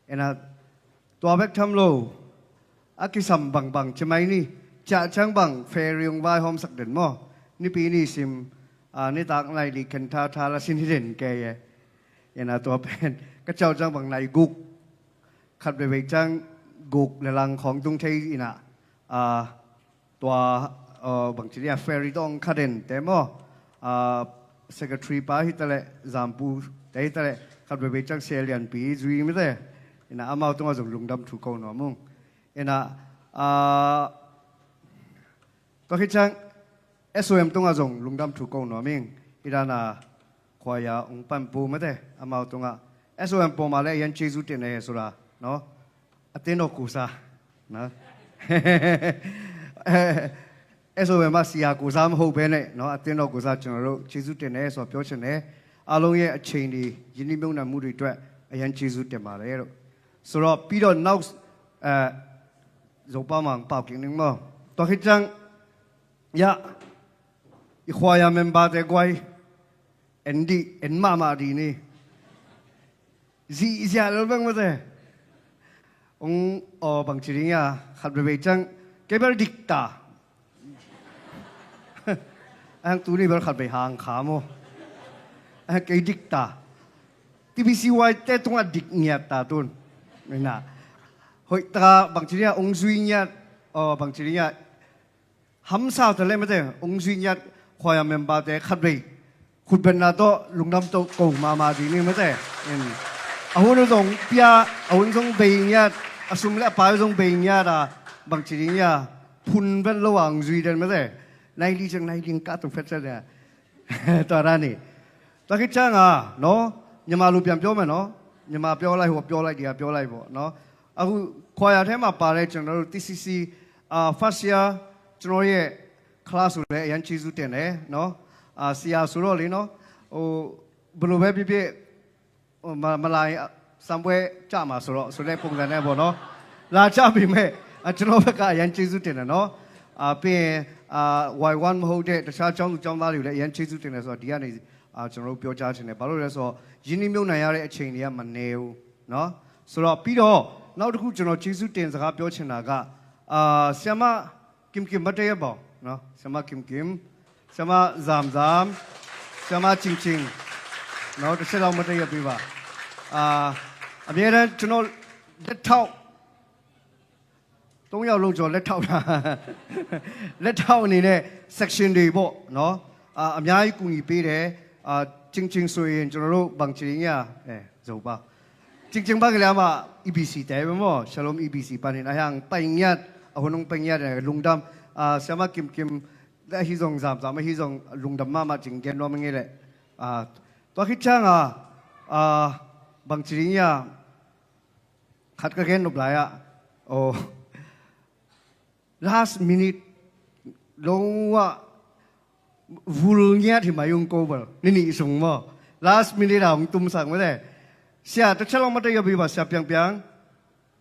Ena tua bek tham lo, a kisam bangbang ci mai ni, ciah ciang bang feri ong vaihawmsak den maw. Nipi ni sim, ah, nitak nai li khen tha tha la sin hi den kei e. Ena tua pen, ka ciah ciang bang nai guk, khat veivei ciang guk le lang khawng tung thei ina, ah, tua, uh, bang ci dia, feri tawh ong kha den te maw, uh, secretary pa hi ta leh, zampu te hi ta leh, khat veivei ciang sia lianpi zui mite. Ina amau tungah zong lungdam thu ko nuam ung. Ina, uh, tua khit ciang S O M tungah zong lungdam thu ko nuam ing. I dana khuaia ong panpu mate, amau tungah. S O M pawma le a hian cizu tene sura, no? A tenawk kusa. นะ SOM မှာ ဆရာကိုယ်စားမဟုတ်ဘဲနဲ့နော် အသင်းတော်ကိုယ်စား ကျွန်တော်တို့ ကျေးဇူးတင်တယ်ဆိုတာ ပြောချင်တယ်။ အားလုံးရဲ့ အချိန်တွေ၊ ရင်းနှီးမြှုပ်နှံမှုတွေအတွက် အရမ်းကျေးဇူးတင်ပါတယ်လို့။ ဆိုတော့ ပြီးတော့ နောက်၊ အဲ၊ ဇော်ပါမောင် ပေါက်ကျင်း နော်။ တော်ခင်ကျန်း၊ ယ၊ ယခွာရ member တဲ့ ကွာ၊ အန်ဒီ၊ အန်မမဒီနေ၊ ဇီ၊ ဇီ အလုပ်လုပ်မတဲ့။ Ong, oh, bang ci ding ia, khat veivei ciang, kei bel dikta. Ang tuni bel khat vei hang kha maw. Ang kei dikta. TBCY te tungah dik ngiat ta tun. Ina. Hoih taka bang ci ding ia, ong zui ngiat, oh, bang ci ding ia, hamsa ta le mate, ong zui ngiat, khuaia member te khat vei khutbetna tawh lungdam tawh ko mama ding ni mate. In, a hun uh zong pia, a hun zong bei ngiat, a sum le a pai uh zong bei ngiat a, bang ci ding ia, phun vet lo a ong zui den mate. Nai li ciang nai li ka tung phet cia dia. Tua dan ni. Tua khit ciang a, no? မြန်မာလိုပြန်ပြောမယ်နော်။ မြန်မာပြောလိုက်၊ ဟိုပြောလိုက်၊ ဒီကပြောလိုက်ပေါ့နော်။ အခုခွာရထဲမှာပါတဲ့ ကျွန်တော်တို့ TCC အာ၊ first year ကျွန်တော်ရဲ့ class ကိုလည်း အရမ်းကျေးဇူးတင်တယ်နော်။ အာ၊ ဆရာဆိုတော့လေနော်၊ ဟို၊ ဘယ်လိုပဲဖြစ်ဖြစ်၊ ဟို၊ မ၊ မလာရင်၊ စာမေးပွဲကျမှာဆိုတော့ဆိုတဲ့ပုံစံနဲ့ပေါ့နော်။ လာကျပေမဲ့၊ အာ၊ ကျွန်တော်ဘက်က အရမ်းကျေးဇူးတင်တယ်နော်။ အာ၊ ပြီးရင်၊ အာ၊ Y one မဟုတ်တဲ့ တခြားကျောင်းသူကျောင်းသားတွေကိုလည်း အရမ်းကျေးဇူးတင်တယ်ဆိုတော့ ဒီကနေ၊ အာ၊ ကျွန်တော်တို့ ပြောကြားချင်တယ်။ ဘာလို့လဲဆိုတော့ ရင်းနှီးမြှုပ်နှံရတဲ့ အချိန်တွေက မနည်းဘူးနော်။ ဆိုတော့၊ ပြီးတော့၊ နောက်တစ်ခု ကျွန်တော် ကျေးဇူးတင်စကားပြောချင်တာက၊ အာ၊ ဆရာမ ကင်ကင် မတ်တရပ်ပါဘူးနော်။ ဆရာမ ကင်ကင်၊ ဆရာမ ဇမ်ဇမ်၊ ဆရာမ ချင်ချင်နော်။ တစ်ချက်လောက် မတ်တရပ်ပေးပါ။ အာ၊ အမြဲတမ်း ကျွန်တော် လက်ထောက် သုံးယောက်လုံး ကျွန်တော် လက်ထောက်တာ။ လက်ထောက်အနေနဲ့ section တွေပေါ့နော်။ အာ၊ အများကြီး ကူညီပေးတယ်။ အာ၊ ချင်ချင်ဆိုရင် ကျွန်တော်တို့ ဘန်ချင်ရ၊ အဲ၊ ဇော်ပါ။ ချင်ချင် ဘန်ကလေးမှာ EBC တဲပဲမော်၊ Shalom EBC ပါနေ။ အဟံ ပညတ်၊ အဟိုနုံ ပညတ်၊ လုံဒမ်၊ အာ၊ ဆရာမ ကင်ကင်၊ အဟံ ဇမ်ဇမ်၊ အဟံ ဇမ်၊ လုံဒမ် မမ ချင်ကဲ နော် မငယ်လေ။ အာ၊ သွားခိချာငါ၊ အာ၊ ဘန်ချင်ရ၊ ခတ်ကကဲ နုပ်လာရ၊ အို၊ last minute လုံးဝ vul ngiat hi mai ung ko bel. Nini sung maw. Last minute a ong tumsak mate. Sia, ta chalong mate, yo biba, Sia Piang Piang.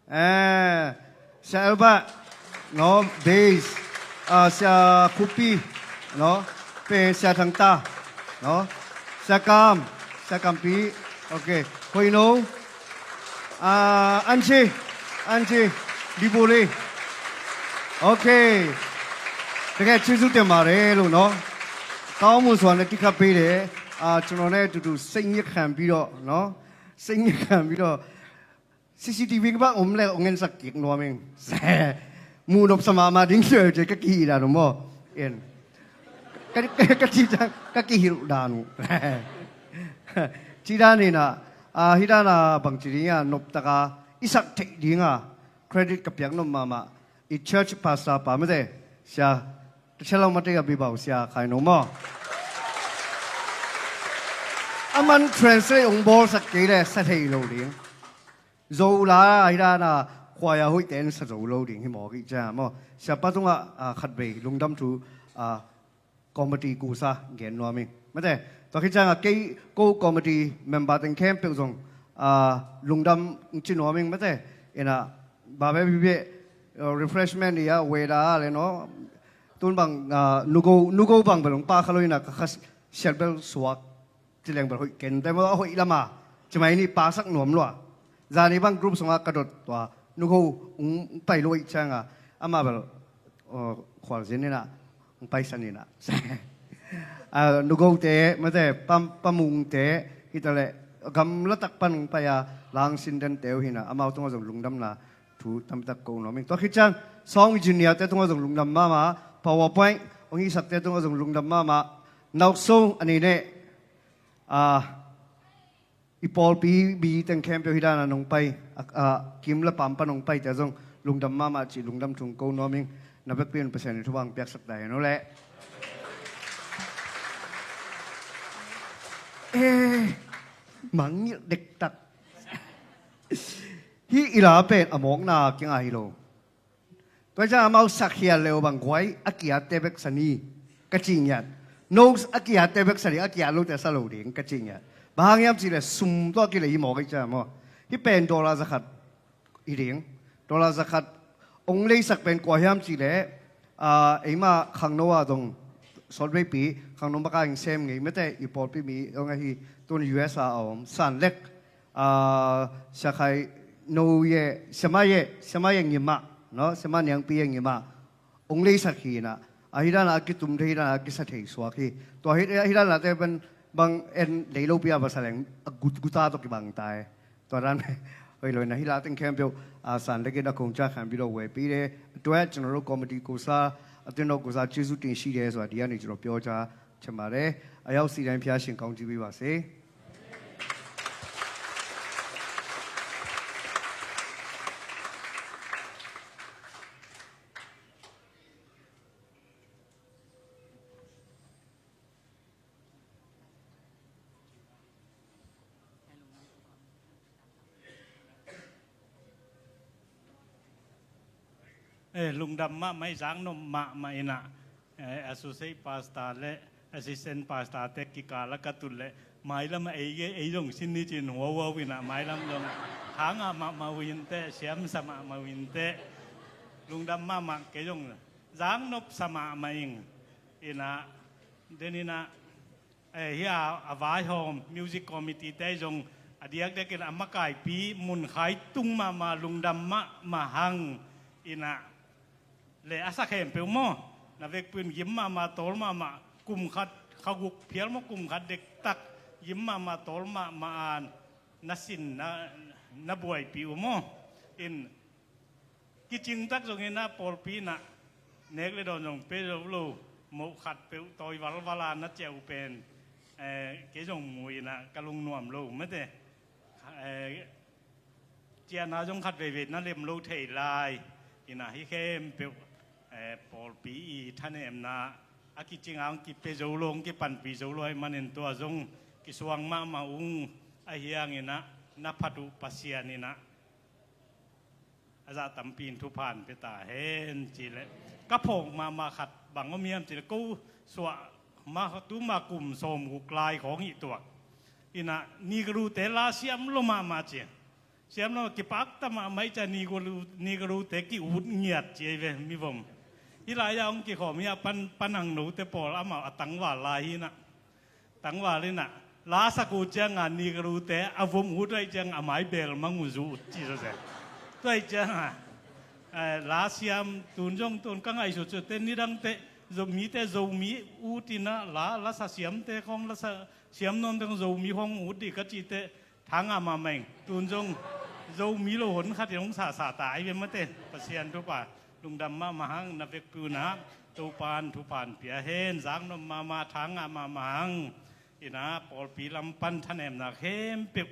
Eh, Sia Elba, no, bass. Ah, Sia Kupi, no, pe Sia Thang Ta, no, Sia Kam, Sia Kampi. Okay, Hoino. Ah, Anchi, Anchi, Dibuli. Okay. တကယ်ကျေးဇူးတင်ပါတယ်လို့နော်။ ကောင်းမှုဆိုတာနဲ့ တိခတ်ပေးတယ်။ အာ၊ ကျွန်တော်နဲ့အတူတူ စိတ်ညစ်ခံပြီးတော့နော်။ စိတ်ညစ်ခံပြီးတော့ CCTV ကပါ အုံးလဲ အုံးငင်းစက်ကိကနွားမင်း။ Muh nopsa mahmah ding suai uh ci ka kihilh dan uh maw? En. Ka, ka, ka cih ciang ka kihilh dan uh. Cih dan inah, ah, hih dan a bangci ding a noptaka i sak theih ding a credit ka piak nop mahmah i church pastor pa mate, Sia Tachelo Matei a bibau Sia Khai No maw? Aman translate hong bawlsak kei le sa thei lo ding. Zo la, hih dan a khuai a hoihte in sa zo lo ding hi mawk hi ciang maw? Siapa tungah, ah, khatvei lungdam thu, ah, committee kusa gen nuam ing. Mate, tua khit ciangah kei ko committee member teng khempeuh zong, ah, lungdam ci nuam ing. Mate, inah babe bibe, uh, refreshment i a weda le no. Tun bang, ah, nugo, nugo bang belong pa kha lo inah ka kha siat bel suak. Ci leng bel hoih ken te maw, a hoih lama ci mai ni, pasak nuam lua. Zani bang group sungah ka dot tua nugo ung pai lua ih cianga, ama bel, uh, khualzin inah ung paisan inah. Ah, nugote mate, pam, pamungte hitaleh gamlatak pan ung pai a langsin dente uh hinah amau tungah zong lungdamna thu tampitak ko nuam ing. Tua khit ciang song engineer te tungah zong lungdam mahmah, PowerPoint hong hisakte tungah zong lungdam mahmah. Naukso a ni neh, ah, i pawlpi mi teng khempeuh hih dana nong pai, a, a, kim le pam pan nong paite zong lungdam mahmah cih lungdam thu ko nuam ing. Na vekpi un Pasian in thupha piaksak ta hen uh leh. Eh, mangngilh dektak. Hih i la pen a mawkna kinga hi lo. Tua ciang amau sakhial leu bang guai a kiatte bek sa ni ka ci ngiat. Notes a kiatte bek sa ding, a kiat lote sa lo ding ka ci ngiat. Bang hang hiam cihleh sum tawh a kilei hi mawk hi ciang maw? Hih pen dollar zakhat hi ding. Dollar zakhat hong leisak pen kua hiam cihleh, ah, eima khangno ah zong sawtveipi khangno maka hing sem ngei mete i pawlpi mi zong ahi tun U S A a om San Lek, ah, Sia Khai No ye, Sia Ma ye, Sia Ma ye ngimah, no? Sia Ma Niangpi ye ngimah hong leisak hi inah, ahi dana a kitum thei, ahi dana a kisa thei suak hi. Tua hi, ahi dana te pen bang en lei lopi a va sa leng a gut guta tawh kibang ta e. Tua dan hoi lo inah hih la teng khempeuh, ah, San Lek in a kong ca khan bilo wepi le, tua ကျွန်တော်တို့ committee ကိုယ်စား အသင်းတော်ကိုယ်စား ကျေးဇူးတင်ရှိတယ်ဆိုတာ ဒီကနေ ကျွန်တော် ပြောကြားချင်ပါတယ်။ အရောက်စီတိုင်း ဘုရားရှင်ကောင်းချီးပေးပါစေ။ Eh, lungdam mahmah, i zak nop mahmah inah, eh, associate pastor le assistant pastor te kikal a ka tut leh mailam ah ei, ei zong sin ni cin huauhuau inah mailam zong hangah mahmah uh inteh, siamsa mahmah uh inteh. Lungdam mahmah, kei zong zak nopsa mahmah ing. Inah den inah, eh, hih a, a vaihawm music committee te zong a diakdiakin a makaipi mun khaitung mahmah, lungdam mahmah hang inah, le a sa khempeuh maw, na vekpi un gim mahmah, tawl mahmah, kum khat, kha guk phial maw, kum khat dektak gim mahmah, tawl mahmah a na sin, na, na buaipih uh maw? In kicingtak zongin a pawlpi inah nek le dawn zong pe zo lo, moh khat peuh tawi valval a na ciah uh pen, eh, kei zong mu inah ka lungnuam lo mete. Eh, ciahna zong khat veivei na lem lo thei lai inah hih khempeuh, eh, pawlpi i thanemna a kicing a hong kipe zo lo, hong kipanpih zo lo ahih manin tua zong kisuang mahmah ung. Ahi hang inah na phat uh Pasian inah a zah tampi in thupha pia ta hen. Cihleh ka phawk mahmah khat bang om hiam cihleh, ko suah mah tuma kum sawmguk lai khawng hi tuak inah Negro te la siam lo mahmah ci. Siam lo, kipakta mahmah i ci a, Negro, Negro te ki-ut ngiat ci ei ve, mivom. Hih lai-ah hong kikhawm hi a, pan, pan hang note pawl amau a tangval lai hi inah. Tangval inah la sak uh cianga Negro te a vom ut uh ahih cianga a mai bel mang uh zu ut ci sawseh. Tua ahih cianga, eh, la siam tun zong tun ka ngaihsut sut te nidangte Zo, mite Zomi ut inah la, la sa siamte khawng, la sa siam nawnte khawng Zomi khawng ut dih ka cihte thangah mahmah ing. Tun zong Zomi lo hon khat in hong sahsah ta ai ve mate, Pasian thupha. Lungdam mahmah hang, na vekpi un ah Topa'n thupha pia hen. Zaknop mahmah, tha ngah mahmah hang. Inah pawlpi lam pan thanemna khempeuh,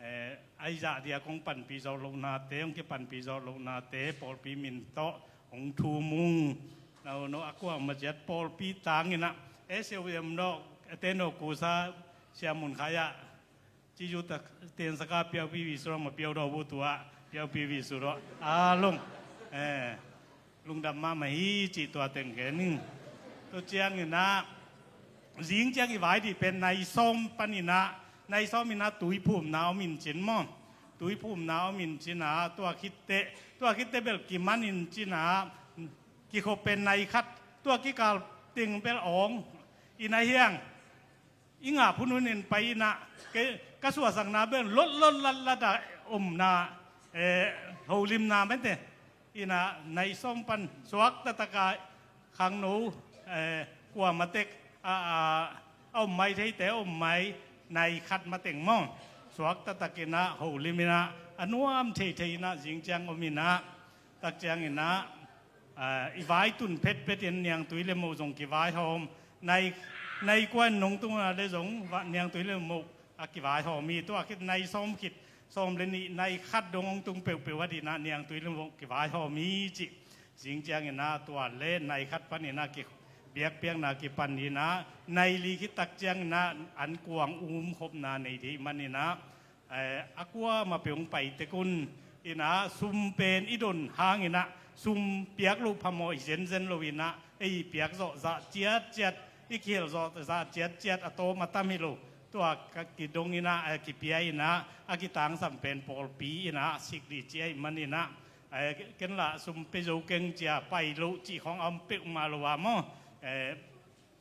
eh, ahi zah dia kong panpih zawh lohnate, hong kipanpih zawh lohnate pawlpi min tawh hong thum ung. No, no, a kuamah ciat pawlpi tang inah, eh, siau yam no, eh, te no kusa, siamun khaya, ciyu tak ten saka piaupi visu ro ma piau do bu tua, piaupi visu ro. A long. Eh, lungdam mahmah hi cih tua teng gen ing. Tua ciang inah, zing ciang i vai dih pen nai sawm pan inah, nai sawm inah tuiphumna om in cin maw. Tuiphumna om in cin ah, tua khitteh, tua khitteh bel kiman in cin ah, kikhop pen nai khat, tua kikal teng bel awng. Inah hiang, i ngah phun hun in pai inah, ke, ka suahsakna bel lot lot lat lat ah omna, eh, holimna mete. Inah nai sawm pan suak taktak a khangno, eh, kuamah tek a, a, a om mai theite, a om mai nai khat mateng maw. Suak taktak inah holim inah, a nuam theithei inah zing ciang om inah, tak ciang inah, ah, i vai tun phetphet in niangtui le moh zong kivaihawm. Nai, nai kua in nong tung a le zong va, niangtui le moh a kivaihawm hi. Tua khit nai sawm khit, sawm le nih, nai khat dong hong tung peuhpeuh a dih inah niangtui le moh kivaihawm hi cih. Zing ciang inah tua le nai khat pan inah ki, biakpiakna kipan inah, nai li khit tak ciang inah an kuang umkhopna nei dih man inah, eh, a kuamah peuh hong pai tek un. Inah sum pen i don hang inah, sum piak loh phamawh hi zenzen lo inah, ei piak zawh zah ciatciat, i kihel zawh zah ciatciat, a tawm a tam hi lo. Tua ka kidong inah, eh, kipia inah, a kitangsam pen pawlpi inah sik dih ci ahih man inah, eh, ken lah sum pe zo keng ci a, pai loh cih khawng a om peuhmah lo a maw. Eh,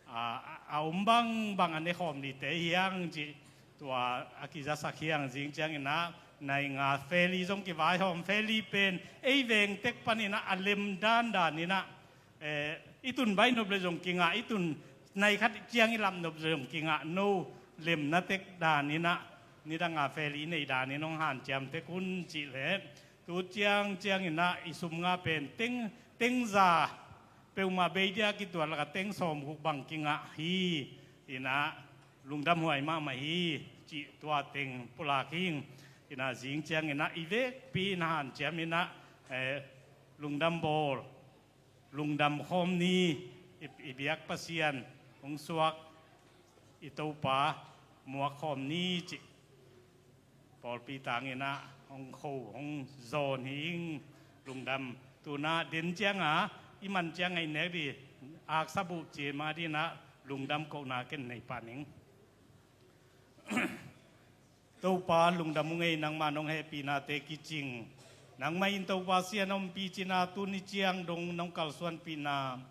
a, a, a om bangbang a nekhawm dihte hiang cih tua a kizasak hiang. Zing ciang inah nai nga feli zong kivaihawm. Feli pen ei veng tek pan inah a lem dandan inah, eh, i tun baih nop le zong kingah, i tun nai khat ciang i lap nop le zong kingah, no lemna tek dan inah, nidang a feli nei dan in hong hanciam tek un cih leh, tu ciang ciang inah i sum nga pen teng, teng za peuhmah bei dia kituat lak a teng sawmguk bang kingah hi. Inah lungdam huai mahmah hi cih tua teng pulak hi ing. Inah zing ciang inah i vekpi in hanciam inah, eh, lungdam bawl, lungdam khawm ni. I, i biak Pasian hong suak i Topa muak khawm ni cih pawlpi tang inah hong kho, hong zawn hi ing. Lungdam. Tu inah den ciang a, i man ciang a i nek dih, aksa buh ci mah dih inah lungdam kohna ken nei pah ning. Topa, lungdam ung ei, nangmah nong hehpihnate kicing. Nangmah in Topa Sian a ompih cihna tuni ciang dong nong kalsuanpihna,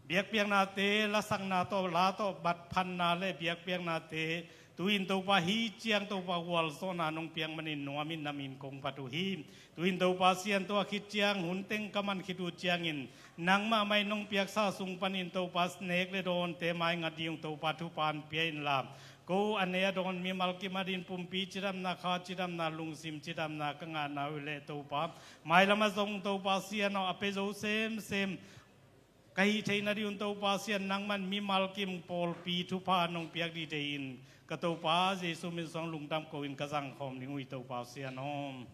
biakpiaknate lasakna tawh, la tawh, batphatna le biakpiaknate tu-in Topa hih ciang Topa gualzawhna nong piak manin nuamin namin kong phat uh hi. Tu-in Topa Sian, tua khit ciang hun teng ka man khit uh ciangin nangmah mah in nong piaksa sung panin Topa nek le dawnte mai ngat ding Topa thupha hong pia inla, ko a nei a dawn mimal kim adingin pumpi cidamna, kha cidamna, lungsim cidamna ka ngahna uh leh Topa, mailam ah zong Topa Sian aw, a pia zo semsem ka hih theihna dingin Topa Sian, nangman mimal kim pawlpi thupha nong piak ding deih in, ka Topa Jesu min suang lungdam ko-in ka zangkhawm ding uh hi, Topa Sian aw.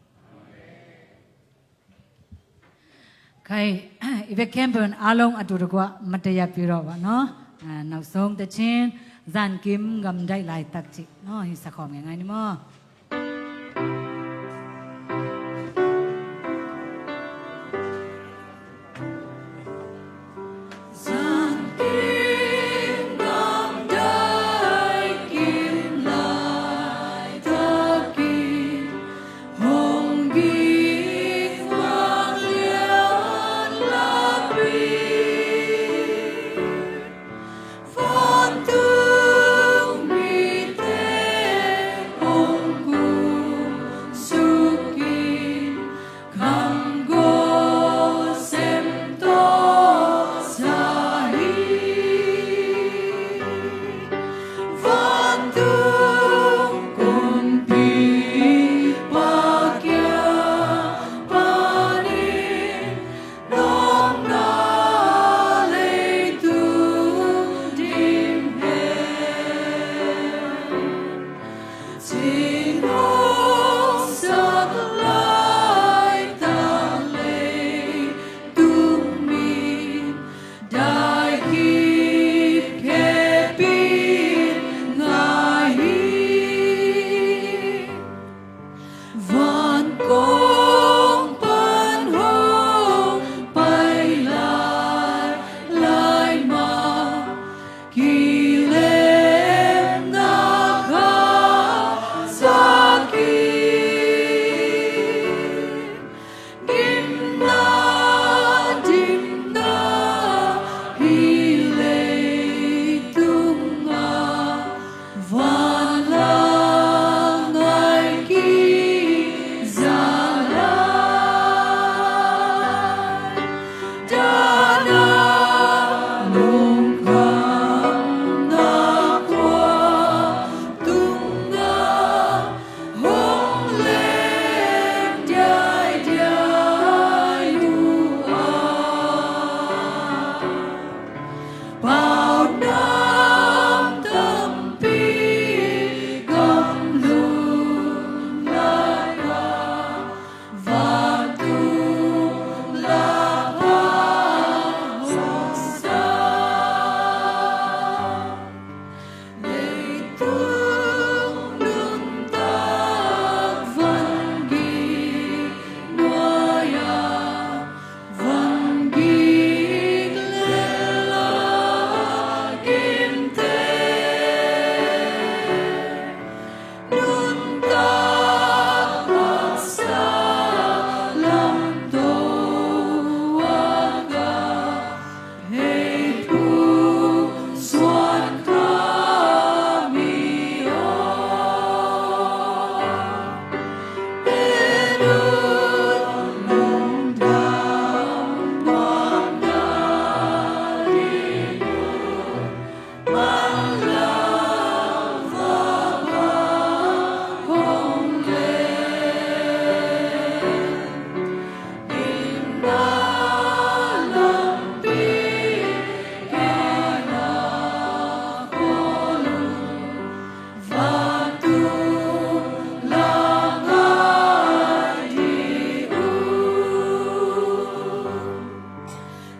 Khai, i bek khempeuh in a long a tu tuk ua, mataya pi rawh ua, no? Ah, nausong te chin, zan kim gam daih laitak cih, no? Hi sa khawm ngeingai ni maw? Sin hong sak laitak leitung in dai khit khepin ngai hi. Van kong pan hong pai lai lai mah, kilemna kha sak hi. Gimna dimna hi leitung ah, van la ngai kiza lai. Dana lungkhamna khua tungah hong leng diaidiai uh a, paunam tampi gamlum lakah vantung lakah hong sak. Leitung nuntak vangik nuai-ah, vangik lel a gimte nuntak haksa lamto a ka hei phung suan kha mi aw. En un, lungdam nuamna ding un,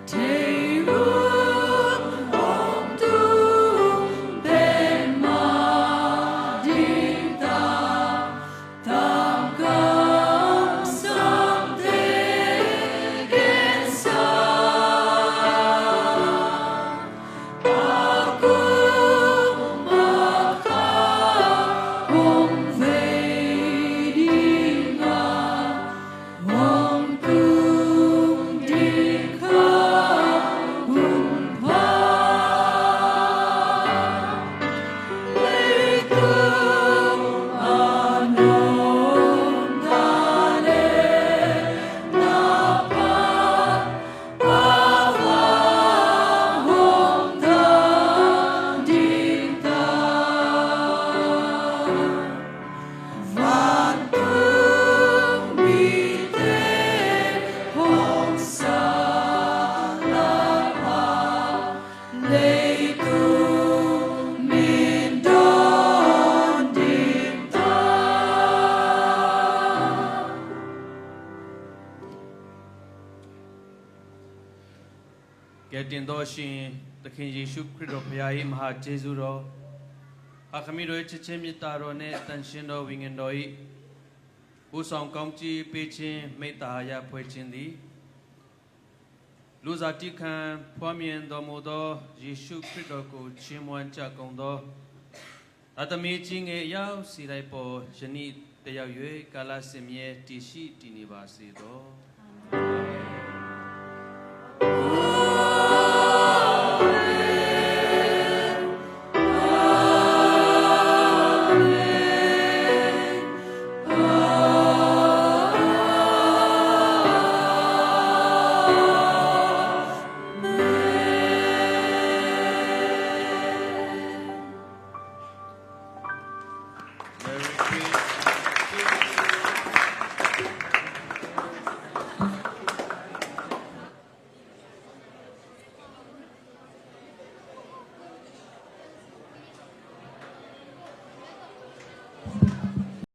Thei un, hong tung pen mah ding tang, tang kamsangte gensa, a kum a kha hong vei ding a, hong tung ding kha hun pha. Leitung a nuamna le na pha, pha vang hong dan ding ta. Vantung mite hong sa la pha, leitung min dawn ding ta. Kei tin dawh sin, Takhin Yesu Khrih dawh, Phaya'i maha Jesu dawh, Hakha mi dawh i chichim mita dawh ne, tanshin dawh wingin dawh i, usawng kawng ci pi chin, mei ta ya phoi chin di, luza ti khan phua mien dawh mu dawh, Yesu Khrih dawh ku chin muan ca kong dawh, tatami ci nge yau si dai paw, yani te yau yue, kala sim ye, ti shi ti ni ba si dawh.